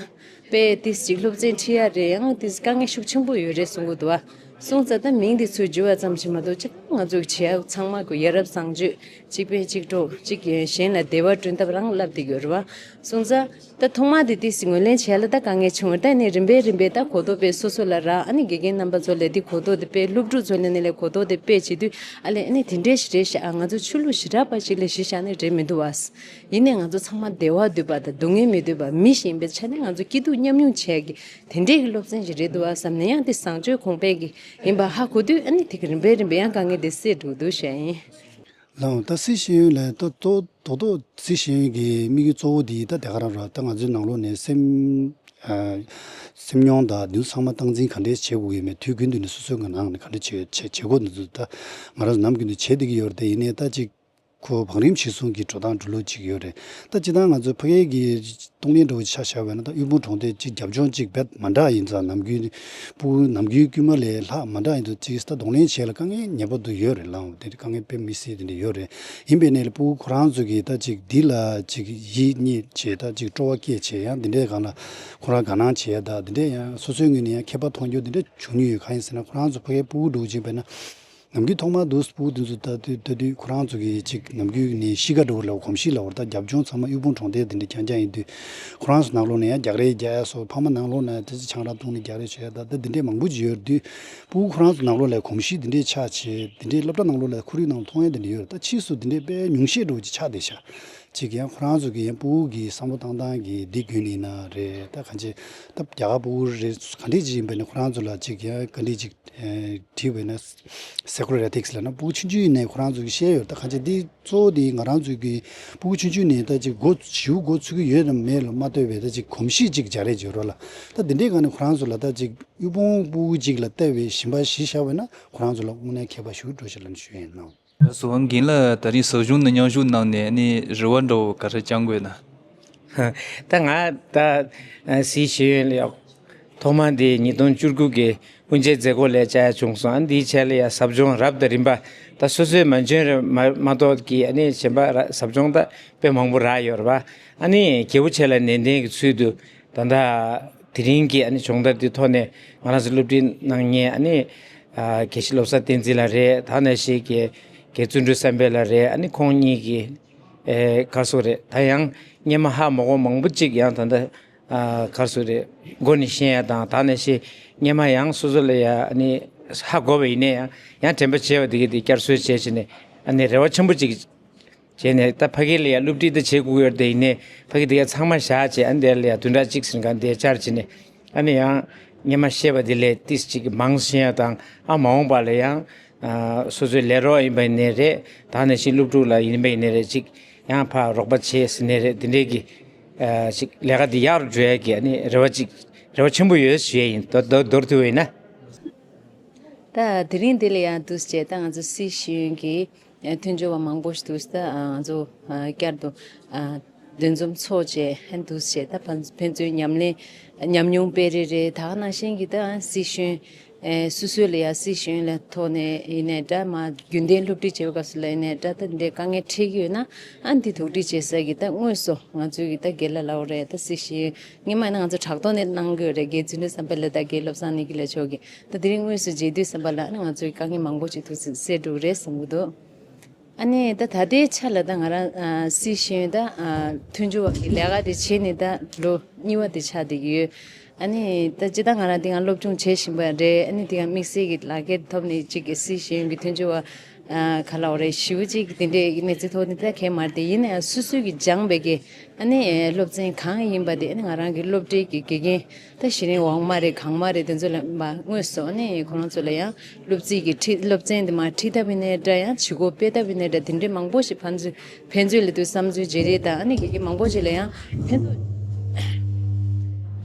དཔེ་ཏིས་ཅིག་སློབ་ཚན་ཁྲིད་ཡ་རེད། ཡང་ཏིས་དཀའ་ངལ་ཤུགས་ཆེན་པོ་ཡོད་རེད་གསུང་གི་འདུག་ཨ། སོང་ཙང་ད་མིང་འདི་ཚོ་བརྗོད་པ་ཙམ་ཞིག་མ་གཏོགས་ཅིག་ང་ཚོ་གི་བྱེད་ཡ་ཚང་མ་གི་ཡ་རབས་བཟང་སྤྱོད་གཅིག་ཕན་གཅིག་གྲོགས་གཅིག་གཞན་ལ་བདེ་བ་བསྐྲུན་ཐབས་རང་བསླབ་བསྡད་ཡོད་རེད་བ། སོང་ཙང་ད་ཐོག་མ་དེ་ཏིས་ངོས་ལེན་བྱས་ལ་ད་དཀའ་ངལ་བྱུང་བ། ད་ནི་རིམ་པས་རིམ་པས་ད་གོ་རྟོགས་དཔེ་སོ་སོ་ལ་རག་ཨ་ནི་དགེ་རྒན་རྣམ་པ་ཚོ་ལ་དེ་གོ་རྟོགས་དེ་དཔེ་སློབ་ཕྲུག་ཚོ་ལ་ནི་ལས་གོ་རྟོགས་དེ་དཔེ་བྱེད་དུས་ཨ་ལས་ཨ་ནི་དེ་འདྲས་ཞིག་རེད་ཤག་ཨ་ང་ཚོ་ཆོས་ལུགས་ཞེ་དྲག་པ་ཞིག་ལ་གཞི་བཞག་ནས་རེད་མི་འདུག་བ། ཡིན་ནའི་ང་ཚོ་ཚང་མ་བདེ་བ་འདོད་པ་དང་སྡུག་བསྔལ་མི་འདོད་པ་མི་ཞིག་ཡིན་པའི་ཆ་ནས་ང་ཚོ་སྐྱིད་སྡུག་མཉམ་མྱོང་བྱེད་ཀྱི་དེ་འདྲས་ཀྱི་སློབ་ཚན་ཞིག་རེད་འདུག་བ་བསམ་ནས། ཡང་དེ་བཟང་སྤྱོད་གོང་འཕེལ་གྱི་ཡིན་པ་ཧ་གོ་དུས་ཨ་ནི་དེ་གི་རིམ་པས་རིམ་པས་ཡང་དཀའ་ངལ་དེ་སེལ་འགྲོ་གི་འདུག་ཞུ་ཡ་ཡིན། ལགས་འོང་། ད་སྲིད་ཤེས་ཡོན་ལ་ད་ཏོག་ཏོག་ཏོག་སྲིད་ཤེས་ཡོན་གྱི་དམིགས་ཡུལ་གཙོ་བོ་འདི་ད་དེ་ག་རང་རེད། ད་ང་ཚོའི་ནང་ལོགས་ནས་སེམས་ཨ་སེམས་མྱོང་དང་འདི་ཚོ་ཚང་མ་སྟངས་འཛིན་ག་འདྲས་བྱེད་དགོས་ཀྱི་མེད། དུས་རྒྱུན་དུ་ནས་སོ་སོའི་ངང་ནས་ག་འདྲས་བྱེད་བྱེད་བྱེད་དགོས། འདི་ཚོ་ད་ང་རང་ཚོ་ནམ་རྒྱུན་དུ་བྱེད་བསྡད་ཀྱི་ཡོད་རེད། དེ་ཡིན་ནའི་ད་ཅིག་ཁོ་བང་རིམ་གཞིར་བཟུང་གི་འགྲོ་སྟངས་འགྲོ་ལུགས་ཅིག་ཡོད་རེད། ད་སྤྱིར་བཏང་ང་ཚོ་ཕ་གིའི་གི་གཏོང་ལེན་འདྲ་བོ་ཆ་བཞག་པ་ཡིན་ན། ད་དབུལ་ཕོངས་གྲོང་རྡལ་ཅིག་རྒྱབ་ལྗོངས་ཅིག་རྦད་མ་འདྲ་ཡིན་ཙང་། ནམ་རྒྱུན་ཕྲུ་གུ་ནམ་རྒྱུན་དཀྱུས་མ་ལས་ལྷག་མ་འདྲ་ཡིན་དུས་ཅིག་ད་གདོང་ལེན་བྱེད་ལ་དཀའ་ངལ་ངེས་པར་དུ་ཡོད་རེད། ལགས་འོང་། དེ་དཀའ་ངལ་དཔེ་མི་སྲིད་དེ་འདྲ་ཡོད་རེད། ཡིན་པའི་ནས་ལ་ཕྲུ་གུ་ཁོ་རང་ཚོ་གིས་ད་ཅིག་འདི་ལ་ཅིག་ཡིད་གཉིས་བྱས། ད་ཅིག་སྤྲོ་བ་སྐྱེས་བྱས། ཡང་འདི་འདྲའི་སྒང་ལ་ཁོ་རང་དགའ་སྣང་བྱེད་ཡ་ད་འདི་འདྲའི་ཡང་སོ་སོའི་ངོས་ནས་ཡང་ཁྱད་པར་མཐོང་རྒྱུ་འདི་འདྲ་བྱུང་མྱོང་ཡོད། གང་ཡིན་ཟེར་ན་ཁོ་རང་ཚོ་ཕ་གིའི་ཕྲུ་གུ་འདྲ་བོ་ཅིག་ཡིན་པ་ཡིན་ན། ནམ་རྒྱུན་ཐོག་མར་འདུག་ཕྲུ་གུ་དེ་ཚོ་ལྟ་དུས་ལྟ་དུས་ཁོ་རང་ཚོ་གི་ཅིག་ནམ་རྒྱུན་ནས་གཤིས་ཀ་འདྲ་བོ་ལ་གོམས་གཤིས་ལབ་དགོས་རེད། ད་རྒྱབ་ལྗོངས་ཚང་མ་དབུལ་ཕོངས་གྲོང་རྡལ་དེ་འདྲ་རྐྱང་རྐྱང་ཡིན་དུས། ཁོ་རང་ཚོ་ནང་ལོགས་ནས་ཡང་རྒྱག་རེས་རྒྱག་ཡ་སོགས། ཕ་མ་ནང་ལོགས་ནས་དེ་ཚོ་ཆང་རག་བཏུང་ནས་རྒྱག་རེས་བྱེད་ཡ་ད་ད་དེ་འདྲས་མང་པོ་ཅིག་ཡོད་དུས། ཕྲུ་གུ་ཁོ་རང་ཚོ་ནང་ལོགས་ལ་གོམས་གཤིས་དེ་འདྲས་ཆགས་བྱས། དེ་འདྲས་སློབ་གྲྭ་ནང་ལོགས་ལ་ཁོར་ཡུག་ནང་མཐོང་ཡ་དེ་འདྲ་ཡོད་རེད། ད་ཕྱིས་སུ་དེ་འདྲས་དཔེ་ཉུང་ཤས་འདྲ་བོ་ཅིག་ཆགས་བསྡད་ཤག་ཅིག་ཡང་ཁོ་རང་ཚོ་གི་ཡང་ཕྲུ་གུ་གི་བསམ་བློ་བཏང་སྟངས་ཀྱི་འདི་བརྒྱུད་ནས་ཡིན་ན་རེད། ད་གང་ཅི་ད་རྒྱ་གར་ཕྲུ་གུ་རེད། ག་འདྲས་ཅིག་ཡིན་པ་ཡིན་ན་ཁོ་རང་ཚོ་ལ་ཅིག་ཡང་ག་འདྲས་ཅིག་ཨེ་བྲིས་པ་ཡིན་ན། སའི་ཀོ་ར་ཊིག་སི་ལབ་ན་ཕྲུ་གུ་ཆུང་ཆུང་ཡིན་ནའི་ཁོ་རང་ཚོ་གི་ཤེས་ཡོད། ད་གང་ཅི་འདི་གཙོ་བོ་འདི་ང་རང་ཚོ་གི་ཕྲུ་གུ་ཆུང་ཆུང་ནས་ད་ཅིག་འགོ་ཞིའུ་འགོ་ཚུགས་ཀྱི་ཡོད་དམ་མེད་ལ་མ་ལྟོས་པའི་ད་ཅིག་གོམས་གཤིས་ཅིག་སྦྱར་རེས་བྱེད་རོགས་ལ། ད་འདི་འདྲའི་སྒང་ནས་ཁོ་རང་ཚོ་ལ་ད་ཅིག་དབུལ་ཕོངས་ཕྲུ་གུ་ཅིག་ལ་བལྟས་པའི་ཞིབ་འབར་གཞི་བཞག་པ་ཡིན་ན་ཁོ་རང་ཚོ་ལ་དངོས་གནས་ཁྱད་པར་ཞིག་འགྲོ་ཞིག་ལབ་ནས་ཞུ་ཡིན་ནོ། སོ་རྒན་ལགས་ད་རིང་ཟབ་སྦྱོང་ནང་མཉམ་ཞུགས་གནང་ནས་ནི་རེ་བ་འདྲ་བོ་ག་རེ་བཅང་དགོས་ན། ད་ང་ད་སིའི་ཤེས་ཡོན་ལ་ཡ་ཐོག་མ་འདི་ཉིས་སྟོང་བཅུ་དགུ་གི་དབུ་འབྱེད་མཛད་སྒོ་ལ་བཅར་ཡ་བྱུང་སོང་། ཨ་འདིའི་ཆེད་ལ་ཡ་ཟབ་སྦྱོང་རབ་དང་རིམ་པ་ད་སོ་སོའི་མ་འཇོན་རེ་མ་མ་གཏོགས་ཀྱི་ཨ་ནི་གཞན་པ་ར་ཟབ་སྦྱོང་ད་དཔེ་མང་པོ་རག་ཡོད་རེད་པ། ཨ་ནི་རྒྱལ་པོ་ཆེ་ལ་ནན་ཏན་གྱི་ཚུལ་དུ་ད་ལྟ་དེ་རིང་གི་ཨ་ནི་སྦྱོང་བརྡར་འདི་ཐོག་ནས་ང་རང་ཚོ་སློབ་ཁྲིད་གནང་མཁན་ཨ་ནི་ཨ་དགེ་བཤེས་བློ་བཟང་བསྟན་འཛིན་ལགས་རེད། ད་ནང་བཞིན་གྱི་དགེ་བརྩོན་འགྲུས་བསམ་འཕེལ་ལགས་རེད། ཨ་ནི་ཁོང་གཉིས་ཀྱིས་ཨེ་ག་སོ་རེད། ད་ཡང་སྔན་མ་ཧ་མ་གོ་མང་པོ་ཅིག་ཡང་ད་ལྟ་ཨ་ག་སོ་རེད། མགོ་ནས་ཤེས་ཡ་དང་། ད་ནང་བཞིན་སྔན་མ་ཡང་སོ་སོ་ལ་ཡ་ཨ་ནི་ཧ་གོ་བ་ཡིན་ནའི་ཡང་ཡང་དྲན་པ་བརྗེད་པ་དེ་གི་དེ་བསྐྱར་གསོ་བྱས་བྱས་ནས་ཨ་ནི་རེ་བ་ཆེན་པོ་ཅིག་བྱས་ནས། ད་ཕ་གི་ལ་ཡ་སློབ་ཁྲིད་ད་བྱེད་དགོས་ཡོད་དེ་ཡིན་ནའི་ཕ་གི་དེ་ག་ཚང་མ་བཞག་བྱས་ཨ་ནི་དེ་ལ་ཡ་བདུན་ཕྲག་གཅིག་ཟིན་གང་དེ་བཅར་བྱས་ནས་ཨ་ནི་ཡང་སྔན་མ་ཤེས་པ་དེ་ལས་ཏིས་ཅིག་མང་ཤེས་ཡ་དང་། ཨ་མ་འོངས་པ་ལ་ཡང་ཨ་སོ་སོའི་ལས་རོགས་ཡིན་པ་ཡིན་ནའི་རེད། ད་ནང་བཞིན་སློབ་ཕྲུག་ལ་ཡིན་པ་ཡིན་ནའི་རེད། ཅིག་ཡང་ཕར་རོགས་པ་བྱས་ཟིན་ནའི་རེད། དེ་འདྲའི་གི་ཨ་ཅིག་ལས་ཀ་དེ་ཡག་རུ་འགྲོ་ཡ་གི་ཨ་ནི་རེ་བ་ཅིག་རེ་བ་ཆེན་པོ་ཡོད་ཞུ་ཡ་ཡིན། མདོར་མདོར་མདོར་བསྡུས་པ་ཡིན་ན། ད་དེ་རིང་འདི་ལ་ཡང་འདུག་སེ་བྱས། ད་ང་ཚོ་སིའི་ཤེས་ཡོན་གྱི་ཨ་མཐུན་སྦྱོར་བ་མང་པོ་ཞིག་འདུག་སེ། ད་ཨ་ང་ཚོ་ཨ་བསྐྱར་དུ་ཨ་འདུ་འཛོམས་ཚོགས་བྱས་ཨ་འདུག་སེ་བྱས། ད་ཕན་ཕན་ཚུན་ཉམས་ལེན་ཉམས་མྱོང་སྤེལ་རེས་རེད། ད་ག་ནང་བཞིན་གྱི་ད་སིའི་ཤེས་ཡོན་ཨེ་སོ་སོ་ལ་ཡ་སིའི་ཤེས་ཡོན་ལ་ཐོག་ནས་ཡིན་ནའི་འདྲ། མ་རྒྱུན་ལྡན་སློབ་ཁྲིད་བྱེད་པའི་སྐབས་སུ་ལ་ཡིན་ནའི་འདྲ། ད་འདི་འདྲའི་དཀའ་ངལ་འཕྲད་ཀྱི་ཡོད་ན་ཨ་འདི་དོགས་འདྲི་བྱེད་ས་གི་ད་དངོས་སུ་ང་ཚོའི་གི་ད་དགེ་ལགས་ལགས་རེད། ད་སིའི་ཤེས་ཡོན་སྔོན་མ་ཡིན་ན་ང་ཚོ་དྲ་ཐོག་ནས་གནང་གི་ཡོད་རེད། དགེ་བརྩོན་འགྲུས་བསམ་འཕེལ་ལགས་དང་དགེ་བློ་བཟང་ནི་གི་ལགས་མཆོག་གིས། ད་དེ་རིང་དངོས་སུ་མཇལ་དུས་ཙམ་པ་ལ་ཨ་ནི་ང་ཚོའི་དཀའ་ངལ་མང་པོ་ཅིག་ཐུགས་སེ་སེལ་འགྲོ་གི་རེད་བསམ་གྱི་འདུག། ཨ་ནི་ད་ད་ལྟའི་ཆ་ལ་ད་ང་རང་ཨ་སིའི་ཤེས་ཡོན་ད་ཨ་མཐུན་སྦྱོར་བ་གི་ལས་ཀ་དེ་བྱས་ནས་ད་ལོ་གཉིས་པ་དེ་ཆགས་བསྡད་ཀྱི་ཡོད། ཨ་ནི་ད་སྤྱིར་བཏང་ང་རང་དེ་སྔ་སློབ་སྦྱོང་བྱེད་བཞིན་པ་རེད། ཨ་ནི་དེ་སྔ་དམིགས་བསལ་གྱི་ལག་འཁྱེར་ཐོབ་ནས་ཅིག་གི་སིའི་ཤེས་ཡོན་གྱི་མཐུན་སྦྱོར་བ་ཨ་ག་ལབ་དགོས་རེད། ཞེ་པོ་ཅིག་དེ་འདྲའི་གནས་ཚུལ་ཐོག་ནས་ད་གང་ཡང་མ་རེད། དེ་ཡིན་ན་ཡང་སོ་སོའི་གི་སྦྱངས་པའི་གི་ཨ་ནི་སློབ་ཚན་གང་ཡིན་པ་དེ་ཨ་ནི་ང་རང་གི་སློབ་གྲྭའི་གི་དགེ་རྒན་ད་གཞི་རིམ་འོག་མ་རེད་གོང་མ་རེད། དེ་ཚོ་ལ་མ་དངོས་སུ་ཨ་ནི་ཁོ་རང་ཚོ་ལ་ཡང་སློབ་ཚན་གྱི་ཁྲིད་སློབ་ཚན་དེ་མ་ཁྲིད་ཐབས་ཡིན་ནའི་འདྲ། ཡང་བྱེད་སྒོ་སྤེལ་ཐབས་ཡིན་ནའི་འདྲ། དེ་འདྲའི་མང་པོ་ཞིག་ཕན་ཚུན་ཕན་ཚུན་ལ་དུ་བསམ་ཚུལ་བརྗེ་རེས་དང་ཨ་ནི་དགེ་རྒན་མང་པོ་ཞིག་ལ་ཡང་ཕན་ཐོགས་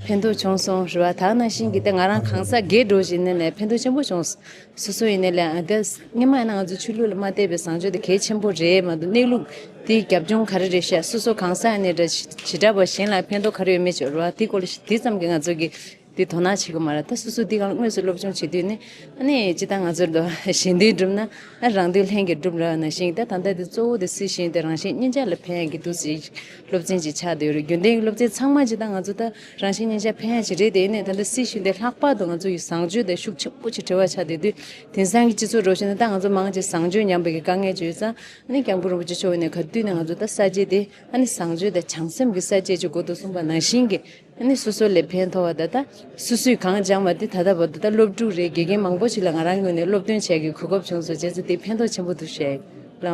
ཕན་ཐོགས་བྱུང་སོང་རེད་བ། ད་ནང་བཞིན་གྱི་ད་ང་རང་གང་ཟག་སྒེར་འགྲོ་བཞིན་ནས་ལས་ཕན་ཐོགས་ཆེན་པོ་བྱུང་། སོ་སོ་ཡིན་ནའི་ལས་ཨ་ད་སྔོན་མ་ཡིན་ན་ང་ཚོ་ཆོས་ལུགས་ལ་མ་བལྟས་པའི་བཟང་སྤྱོད་དེ་གལ་ཆེན་པོ་རེད་མ་གཏོགས་གནས་ལུགས་དེའི་རྒྱབ་ལྗོངས་ག་རེ་རེད་ཤག། སོ་སོ་གང་ཟག་ཡིན་ནའི་འདྲ་བྱེ་བྲག་པ་གཞན་ལ་ཕན་ཐོགས་ག་རེ་ཡོད་མེད་ཅིག་རེད་བ། དེའི་སྐོར་ལ་དེ་ཙམ་གྱིས་ང་ཚོ་གི་དེ་དོ་སྣང་བྱེད་ཀྱི་མ་རེད། ད་སོ་སོ་འདི་གང་དངོས་སུ་སློབ་སྦྱོང་བྱེད་དུས་ནི་ཨ་ནི་ཅི་ལྟར་ང་ཚོར་དོ་གཞན་དོན་སྒྲུབ་ན་ཨ་རང་དོན་ལྷན་གྱིས་སྒྲུབ་ར་ནང་བཞིན། ད་ད་ལྟ་དེ་གཙོ་བོ་དེ་སྲིད་ཞིང་དེ་རང་བཞིན་གཉིས་ཆ་ལ་ཕན་ཡག་གི་འདུག་སྲིད་སློབ་ཚན་ཅིག་ཆགས་བསྡད་ཡོད་རེད། རྒྱུན་ལྡན་གྱི་སློབ་ཚན་ཚང་མ་ཅི་ལྟར་ང་ཚོ་ད་རང་བཞིན་གཉིས་ཆ་ཕན་ཡག་ཅིག་རེད། དེ་ནས་ད་ལྟ་སྲིད་ཞིང་དེ་ལྷག་པར་དུ་ང་ཚོ་ཡི་བཟང་སྤྱོད་དེ་ཤུགས་ཆེན་པོ་ཅིག་འབྲེལ་བ་ཆགས་བསྡད་དུས་དེང་སང་གི་སྤྱི་ཚོགས་འགྲོ་བཞིན་ན་ད་ང་ཚོ་མང་ཆེ་བཟང་སྤྱོད་ཉམས་པའི་གི་དཀའ་ངལ་ཅིག་ཡོད་ཙང་ཨ་ནི་སྐྱབས་མགོན་རིན་པོ་ཆེ་མཆོག་ནས་ག་དུས་ནས་ང་ཚོ་ད་ས་བཅད་དེ་ཨ་ནི་བཟང་སྤྱོད་དང་བྱང་སེམས་ཀྱི་ས་བཅད་ཅིག་དགོས་འདུག་གསུངས་པ་ནང་བཞིན་གྱི། ཨ་ནི་སོ་སོ་ལས་ཕན་ཐོགས་པ་ད་ལྟ་སོ་སོས་གང་སྦྱངས་པ་དེ་ད་ལྟ་བར་དུ་ད་སློབ་ཕྲུག་རེད། དགེ་རྒན་མང་པོ་ཞིག་ལ་ང་རང་ངོས་ནས་སློབ་སྟོན་བྱེད་ཀྱི་གོ་སྐབས་བྱུང་སོང་། བྱས་ཙང་དེ་ཕན་ཐོགས་ཆེན་པོ་འདུག་བཤད་ལ།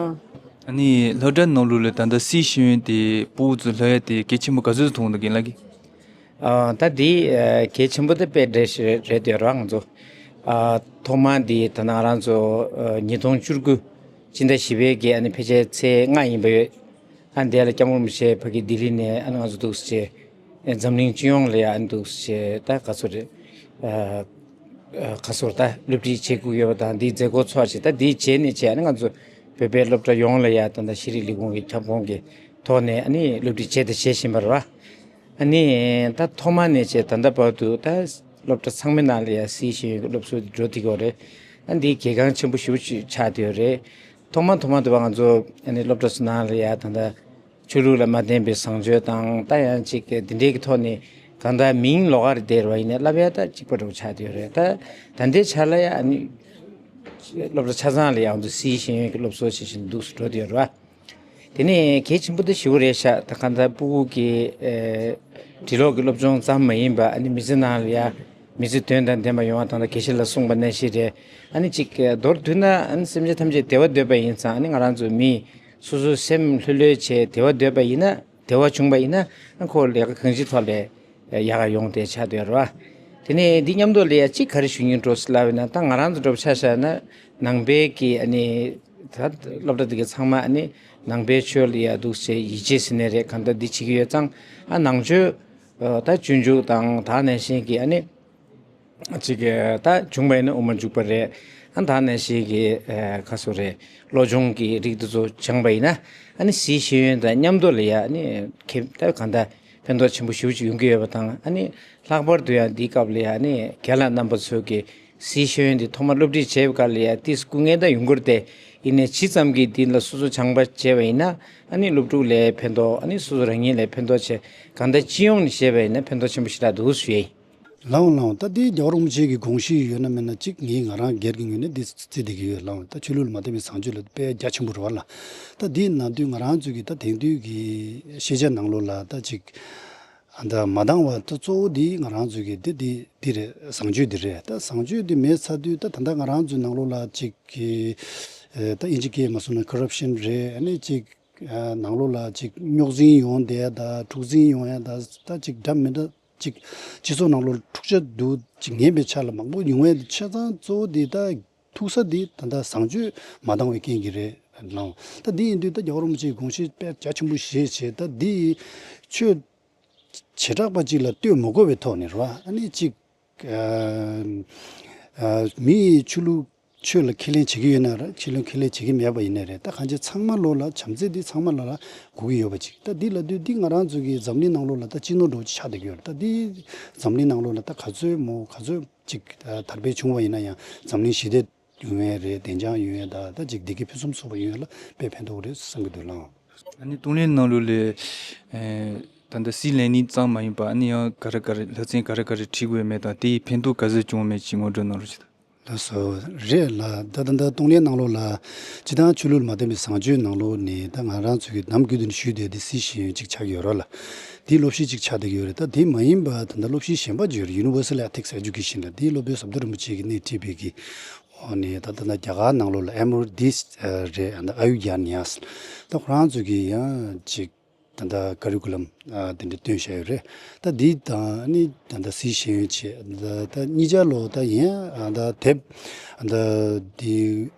ཨ་ནི་སློབ་གྲྭ་ནང་ལོགས་ལ་ད་ལྟ་སྲིད་ཤེས་ཡོན་དེ་ཕྲུ་གུ་ཚོ་སློབ་ཡ་དེ་གལ་ཆེན་པོ་ག་ཚོད་ཙམ་མཐོང་འདུག་རྒན་ལགས་ཀྱིས། ཨ་ད་དེ་ཨ་གལ་ཆེན་པོ་དེ་དཔེ་རེད་རེད་དེ་རེད་བ། ང་ཚོ་ཨ་ཐོག་མ་དེ་ད་ནང་རང་ཚོ་ཨ་ཉིས་སྟོང་བཅུ་དགུ་སྤྱི་ཟླ་བཞི་པའི་གི་ཨ་ནི་ཕལ་ཆེར་ཚེས་ལྔ་ཡིན་པ་ཡོད། ཨ་འདི་ལ་སྐྱབས་མགོན་རིན་པོ་ཆེ་ཕ་གི་ལྡི་ལི་ནས་ཨ་ནི་ང་ཚོ་འདུག་སེ་བྱས། འཛམ་གླིང་སྤྱི་ཡོངས་ལ་ཡ་ཨ་ནི་འདུག་སེ་བྱས་ད་ག་ཚོད་རེད། ཨ་ཨ་ག་ཚོད་ད་སློབ་ཁྲིད་བྱེད་དགོས་ཡོད་པ་དང་འདིའི་མཛད་སྒོ་ཚོགས་བྱས། ད་འདིའི་རྗེས་ནས་བྱས་ཨ་ནི་ང་ཚོ་བོད་པའི་སློབ་གྲྭ་ཡོངས་ལ་ཡ་ད་ལྟ་ཤེས་རིག་ལས་ཁུངས་ཀྱི་ཁྱབ་ཁོངས་ཀྱི་ཐོག་ནས་ཨ་ནི་སློབ་ཁྲིད་བྱས་དང་བྱེད་བཞིན་པ་རེད་བ། ཨ་ནི་ད་ཐོག་མ་ནས་བྱས་ད་ལྟ་བར་དུ་ད་སློབ་གྲྭ་ཚང་མའི་ནང་ལ་ཡ་སྲིད་ཤེས་ཡོན་གྱི་སློབ་གསོ་འགྲོ་བསྡད་ཀྱི་ཡོད་རེད། ཨ་འདི་གལ་འགངས་ཆེན་པོ་ཞེ་པོ་ཅིག་ཆགས་བསྡད་ཡོད་རེད། ཐོག་མ་ཐོག་མ་དུ་བ་ང་ཚོ་ཨ་ནི་སློབ་གྲྭ་ཚོ་ནང་ལ་ཡ་ད་ལྟ་ཆོས་ལུགས་ལ་མ་བརྟེན་པའི་བཟང་སྤྱོད་དང་ད་ཡང་ཅིག་འདི་འདྲའི་གི་ཐོག་ནས་གང་ལྟར་མིང་ལོགས་ཀ་རེ་བསྡད་རེད་བ། ཡིན་ནའི་བསླབ་ཡ་ད་གཅིག་པ་འདྲ་བོ་ཆགས་བསྡད་ཡོད་རེད། ད་ད་ལྟའི་ཆ་ལ་ཡ་ཨ་ནི་སློབ་གྲྭ་ཆ་ཚང་ལ་ཡ་ང་ཚོ་སྲིད་ཤེས་ཡོན་གྱི་སློབ་གསོ་བྱེད་བཞིན་འདུག་སེ་འགྲོ་བསྡད་ཡོད་རེད་བ། དེ་ནས་གལ་ཆེན་པོ་དེ་ཞེ་པོ་རེད་ཤག། ད་གང་ལྟར་ཕྲུ་གུ་གི་ཨེ་འབྲི་ཀློག་གི་སློབ་སྦྱོང་ཙམ་མ་ཡིན་པ་ཨ་ནི་མི་ཚེ་ནང་ལ་ཡ་མི་ཚེ་དོན་དང་ལྡན་པ་ཡོང་བ་དང་། ད་དགེ་བཤེས་ལ་གསུངས་པ་ནང་བཞིན་རེད། ཨ་ནི་ཅིག་མདོར་བསྡུས་ན་ཨ་ནི་སེམས་ཅན་ཐམས་ཅད་བདེ་བ་འདོད་པ་ཡིན་ཙང་ཨ་ནི་ང་རང་ཚོ་མི་སོ་སོའི་སེམས་ལྷོད་ལྷོད་བྱས་བདེ་བ་འདོད་པ་ཡིན་ན། བདེ་བ་བྱུང་བ་ཡིན་ན་ཨ་ཁོ་ལས་ཀ་གང་ཅིའི་ཐོག་ལས་ཡག་ག་ཡོང་དེ་ཆགས་བསྡད་ཡོད་རེད་བ། དེ་ནས་འདི་མཉམ་དུ་ལ་ཡ་གཅིག་ག་རེ་ཞུ་སྙིང་འདོད་སོང་ལབ་ན། ད་ང་རང་ཚོ་འདྲ་པོ་ཆ་བཞག་ན་ནང་པའི་གི་ཨ་ནི་ད་སློབ་གྲྭ་འདི་ག་ཚང་མ་ཨ་ནི་ནང་པའི་ཆོས་ལ་ཡ་འདུག་སེ་ཡིད་ཆེས་ཟེར་ནའི་རེད། གང་ལྟར་འདི་བྱེད་ཀྱི་ཡོད་ཙང་ཨ་ནང་ཆོས་ད་སྤྱོད་འཇུག་དང་ད་ནང་བཞིན་གྱི་ཨ་ནི་ཅིག་ད་བྱུང་བ་ཡིན་ན་དབུ་མ་འཇུག་པ་རེད། ཨ་ད་ནང་བཞིན་གྱི་ཁ་སོ་རེད། བློ་སྦྱོང་གི་རིགས་འདི་ཚོ་སྦྱངས་པ་ཡིན་ན་ཨ་ནི་སྲིད་ཤེས་ཡོན་དང་མཉམ་དུ་ལ་ཡ་ཨ་ནི་ཁེ་ད་གང་ལྟར་ ཕན་ཐོགས་ཆེན་པོ་ཞེ་པོ་ཅིག་ཡོང་གི་ཡོད་པ་དང་། ཨ་ནི་ལྷག་པར་དུ་ཡང་འདིའི་སྐབས་ལ་ཡང་ཨ་ནི་རྒན་ལགས་རྣམ་པ་ཚོ་གིས་སིའི་ཤེས་ཡོན་འདི་ཐོག་མར་སློབ་ཁྲིད་བྱས་པའི་སྐབས་ལ་ཡང་ཏོག་ཙམ་སྐུ་ངལ་ད་ཡོང་གི་རེད་དེ། ཡིན་ནའི་ཇི་ཙམ་གྱིས་འདི་ལ་སོ་སོ་སྦྱངས་པ་བྱས་པ་ཡིན་ན། ཨ་ནི་སློབ་ཕྲུག་ལ་ཕན་ཐོགས། ཨ་ནི་སོ་སོ་རང་ཉིད་ལ་ཕན་ཐོགས་བྱས། གང་ལྟར་སྤྱི་ཡོངས་ནས་བཤད་པ་ཡིན་ན་ཕན་ཐོགས་ཆེན་པོ་ཞེ་དྲག་འདུག་ཞུ་ཡ་ཡིན། ལགས་འོང་ལགས་འོང་། ད་འདི་རྒྱལ་བ་རིན་པོ་ཆེ་གི་དགོངས་གཞི་ཡོད་ན་མེད་ན་གཅིག་ངས་ང་རང་སྒེར་གྱི་ངོས་ནས་འདི་བརྩི་བསྡད་ཀྱི་ཡོད། ལགས་འོང་། ད་ཆོས་ལུགས་ལ་མ་བརྟེན་པའི་བཟང་སྤྱོད་ལ་དཔེ་རྒྱ་ཆེན་པོ་རེད་པ་ལགས། ད་འདིའི་ནང་དུ་ང་རང་ཚོ་གི་ད་དེང་དུས་ཀྱི་ཤེས་བྱ་ནང་ལོགས་ལ་ད་ཅིག་ཨ་ད་མ་འདང་བ་ད་གཙོ་བོ་འདི་ང་རང་ཚོ་གི་འདི་འདི་འདི་རེད། བཟང་སྤྱོད་འདི་རེད། ད་བཟང་སྤྱོད་འདི་མེད་ཚར་དུས་ད་ད་ལྟ་ང་རང་ཚོའི་ནང་ལོགས་ལ་ཅིག་གི་ཨེ་ད་དབྱིན་ཇི་སྐད་མ་སོང་ན་ཀོ་རབ་ཤན་རེད། ཨ་ནི་ཅིག་ཨ་ནང་ལོགས་ལ་ཅིག་རྙོག་འཛིང་ཡོང་བསྡད་ཡ་ད་འཁྲུག་འཛིང་ཡོང་ཡ་ད་ད་ཅིག་འདྲ་མི་འདྲ་ཅིག་སྤྱི་ཚོགས་ནང་ལོགས་འཁྲུག་ཆ་འདུག་ཅིག་ངན་པའི་ཆ་ལ་མང་པོ་ཡོང་ཡ་དེ་ཆ་ཚང་གཙོ་བོ་དེ་ད་ཐུག་ས་དེ་ད་ལྟ་བཟང་སྤྱོད་མ་འདང་བའི་རྐྱེན་གྱིས་རེད་ལགས། ད་འདི་ཡིན་དུས་ད་རྒྱལ་བ་རིན་པོ་ཆེའི་དགོངས་གཞི་དཔེ་རྒྱ་ཆེན་པོ་བཞེས་བྱས། ད་འདི་ཆོས་བྱེ་བྲག་པ་ཅིག་ལ་ལྟོས་མ་དགོས་པའི་ཐོག་ནས་རེད་པ། ཨ་ནི་ཅིག་ཨ་ཨ་མི་ཡི་ཆོས་ལུགས་ཆོས་ལ་ཁས་ལེན་བྱེད་ཀྱི་ཡོད་ན་རེད། ཆོས་ལུགས་ཁས་ལེན་བྱེད་ཀྱི་མེད་པ་ཡིན་ན་རེད། ད་གང་ཅི་ཚང་མ་ལོགས་ལ་བྱམས་བརྩེ་འདི་ཚང་མ་ལོགས་ལ་དགོས་ཀྱི་ཡོད་པ་ཅིག་ད་འདི་ལབ་དུས་འདི་ང་རང་ཚོ་གི་འཛམ་གླིང་ནང་ལོགས་ལ་ད་སྤྱི་ནོར་འདྲ་བོ་ཅིག་ཆགས་བསྡད་ཀྱི་ཡོད་རེད། ད་འདི་འཛམ་གླིང་ནང་ལོགས་ལ་ད་ག་ཚོད་མོ་ག་ཚོད་ཅིག་ཨ་དར་སྤེལ་བྱུང་བ་ཡིན་ན་ཡང་འཛམ་གླིང་ཞི་བདེ་ཡོང་ཡས་རེད། བདེ་འཇགས་ཡོང་ཡས་དང་ད་ཅིག་བདེ་སྐྱིད་ཕུན་སུམ་ཚོགས་པ་ཡོང་ཡས་ལ་དཔེ་ཕན་ཐོགས་རེད་བསམ་གྱི་འདུག་ལགས། ཨ་ནི་གཏོང་ལེན་ནང་ལོགས་ལ་ཨེ་ད་ལྟ་སིའི་ལེན་ནིང་ཙམ་མ་ཡིན་པ་ཨ་ནི་ཡང་ག་རེ་ག་རེ་ལྷ་ཚན་ག་རེ་ག་རེ་ཁྲིད་དགོས་མེད་དང་དེའི་ཕན་ཐོགས་ག་ཚོད་བྱུང་མེད་ཅིག་ངོ་སྤྲོད་གནང་རོགས་ཞུ། ལགས་སོ། རེད་ལགས། ད་ད་ལྟ་གཏོང་ལེན་ནང་ལོགས་ལ་སྤྱིར་བཏང་ཆོས་ལུགས་ལ་མ་བརྟེན་པའི་བཟང་སྤྱོད་ནང་ལོགས་ནས་ད་ང་རང་ཚོ་གི་ནམ་རྒྱུན་དུ་ཞུས་བསྡད་དེ་སིའི་ཤེས་ཡོན་ཅིག་ཆགས་ཡོད་རེད་ལགས། དེའི་སློབ་གཞི་ཅིག་ཆགས་བསྡད་ཀྱི་ཡོད་རེད། ད་དེ་མ་ཡིན་པ་ད་ལྟ་སློབ་གཞི་གཞན་པ་ཅིག་ཡོད་རེད། Universal Ethics Education ལ། དེའི་སློབ་དཔོན་ཟམ་གདོང་རིན་པོ་ཆེ་གིས་སྣེ་ཁྲིད་པའི་གི་འོག་ནས་ད་ད་ལྟ་རྒྱ་གར་ནང་ལོགས་ལ་ཨེ་མོར་དིས་རེད། ཨ་ད་ཨ་ཡུ་གྱ་ནྱ་ས་ད་ཁོ་རང་ཚོ་གིས་ཡང་ཅིག་ད་ལྟ་ཀ་རི་ཀུ་ལམ་ཨ་དེ་འདྲ་བཏོན་བཞག་ཡོད་རེད། ད་འདི་དང་ནི་ད་ལྟ་སིའི་ཤེས་ཡོན་ཆེད་ད་ད་གཉིས་ཆ་ལོ་ད་ཡིན་ཨ་ད་དེབ་ཨ་ད་འདི་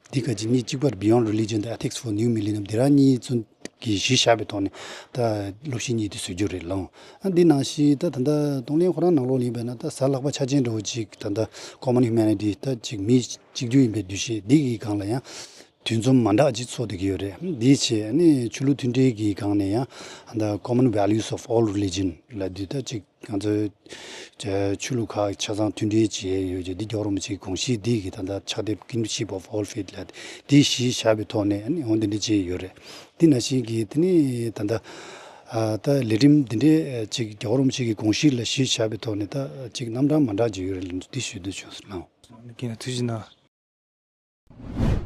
འདི་ག་ཅིག་གཉིས་གཅིག་པར་Beyond Religion དང་Ethics for New Millennium འདི་རང་གཉིས་ཚུན་གྱི་གཞི་བཞག་པའི་ཐོག་ནས་ད་སློབ་གཞི་གཉིས་དེ་བཟོ་རྒྱུ་རེད་ལགས། ཨ་འདི་ནང་བཞིན་ད་ད་ལྟ་གཏོང་ལེན་ཁོ་རང་ནང་ལོགས་ལ་ཡིན་པས་ན་ད་གཟའ་ལྷག་པ་འཆར་ཅན་འདྲ་བོ་ཅིག་ད་ལྟ་Common Humanity ད་ཅིག་མི་གཅིག་གྱུར་ཡིན་པའི་འདུ་ཤེས་འདི་གི་སྒང་ལ་ཡང་དུས་འཛོམས་མ་འདྲ་ཅིག་ཚོགས་བསྡད་ཀྱི་ཡོད་རེད། འདིའི་ཆེད་ནི་ཆོས་ལུགས་མཐུན་སྒྲིལ་གྱི་སྒང་ནས་ཡང་ད་Common Values of All Religion ལབ་དུས་ད་ཅིག་ང་ཚོའི་ཆོས་ལུགས་ཁག་ཆ་ཚང་མཐུན་སྒྲིལ་བྱས་ཡོད་ཅེས་འདི་རྒྱལ་བ་རིན་པོ་ཆེའི་དགོངས་གཞི་འདི་གི་ད་ལྟ་ཕྱག་དེབ་Kinship of All Faith ལབ་འདི་གཞི་བཞག་པའི་ཐོག་ནས་ནི་འོ་འདི་འདྲ་བྱས་ཡོད་རེད། འདི་ནང་བཞིན་གྱི་དེ་ནི་ད་ལྟ་ཨ་ད་ལས་རིམ་འདི་འདྲའི་ཅིག་རྒྱལ་བ་རིན་པོ་ཆེ་གི་དགོངས་གཞི་ལ་གཞི་བཞག་པའི་ཐོག་ནས་ད་ཅིག་རྣམ་གྲངས་མ་འདྲ་ཅིག་ཡོད་རེད་ལབ་འདི་ཞུ་འདོད་བྱུང་སོང་། ཐུགས་རྗེ་གནང་།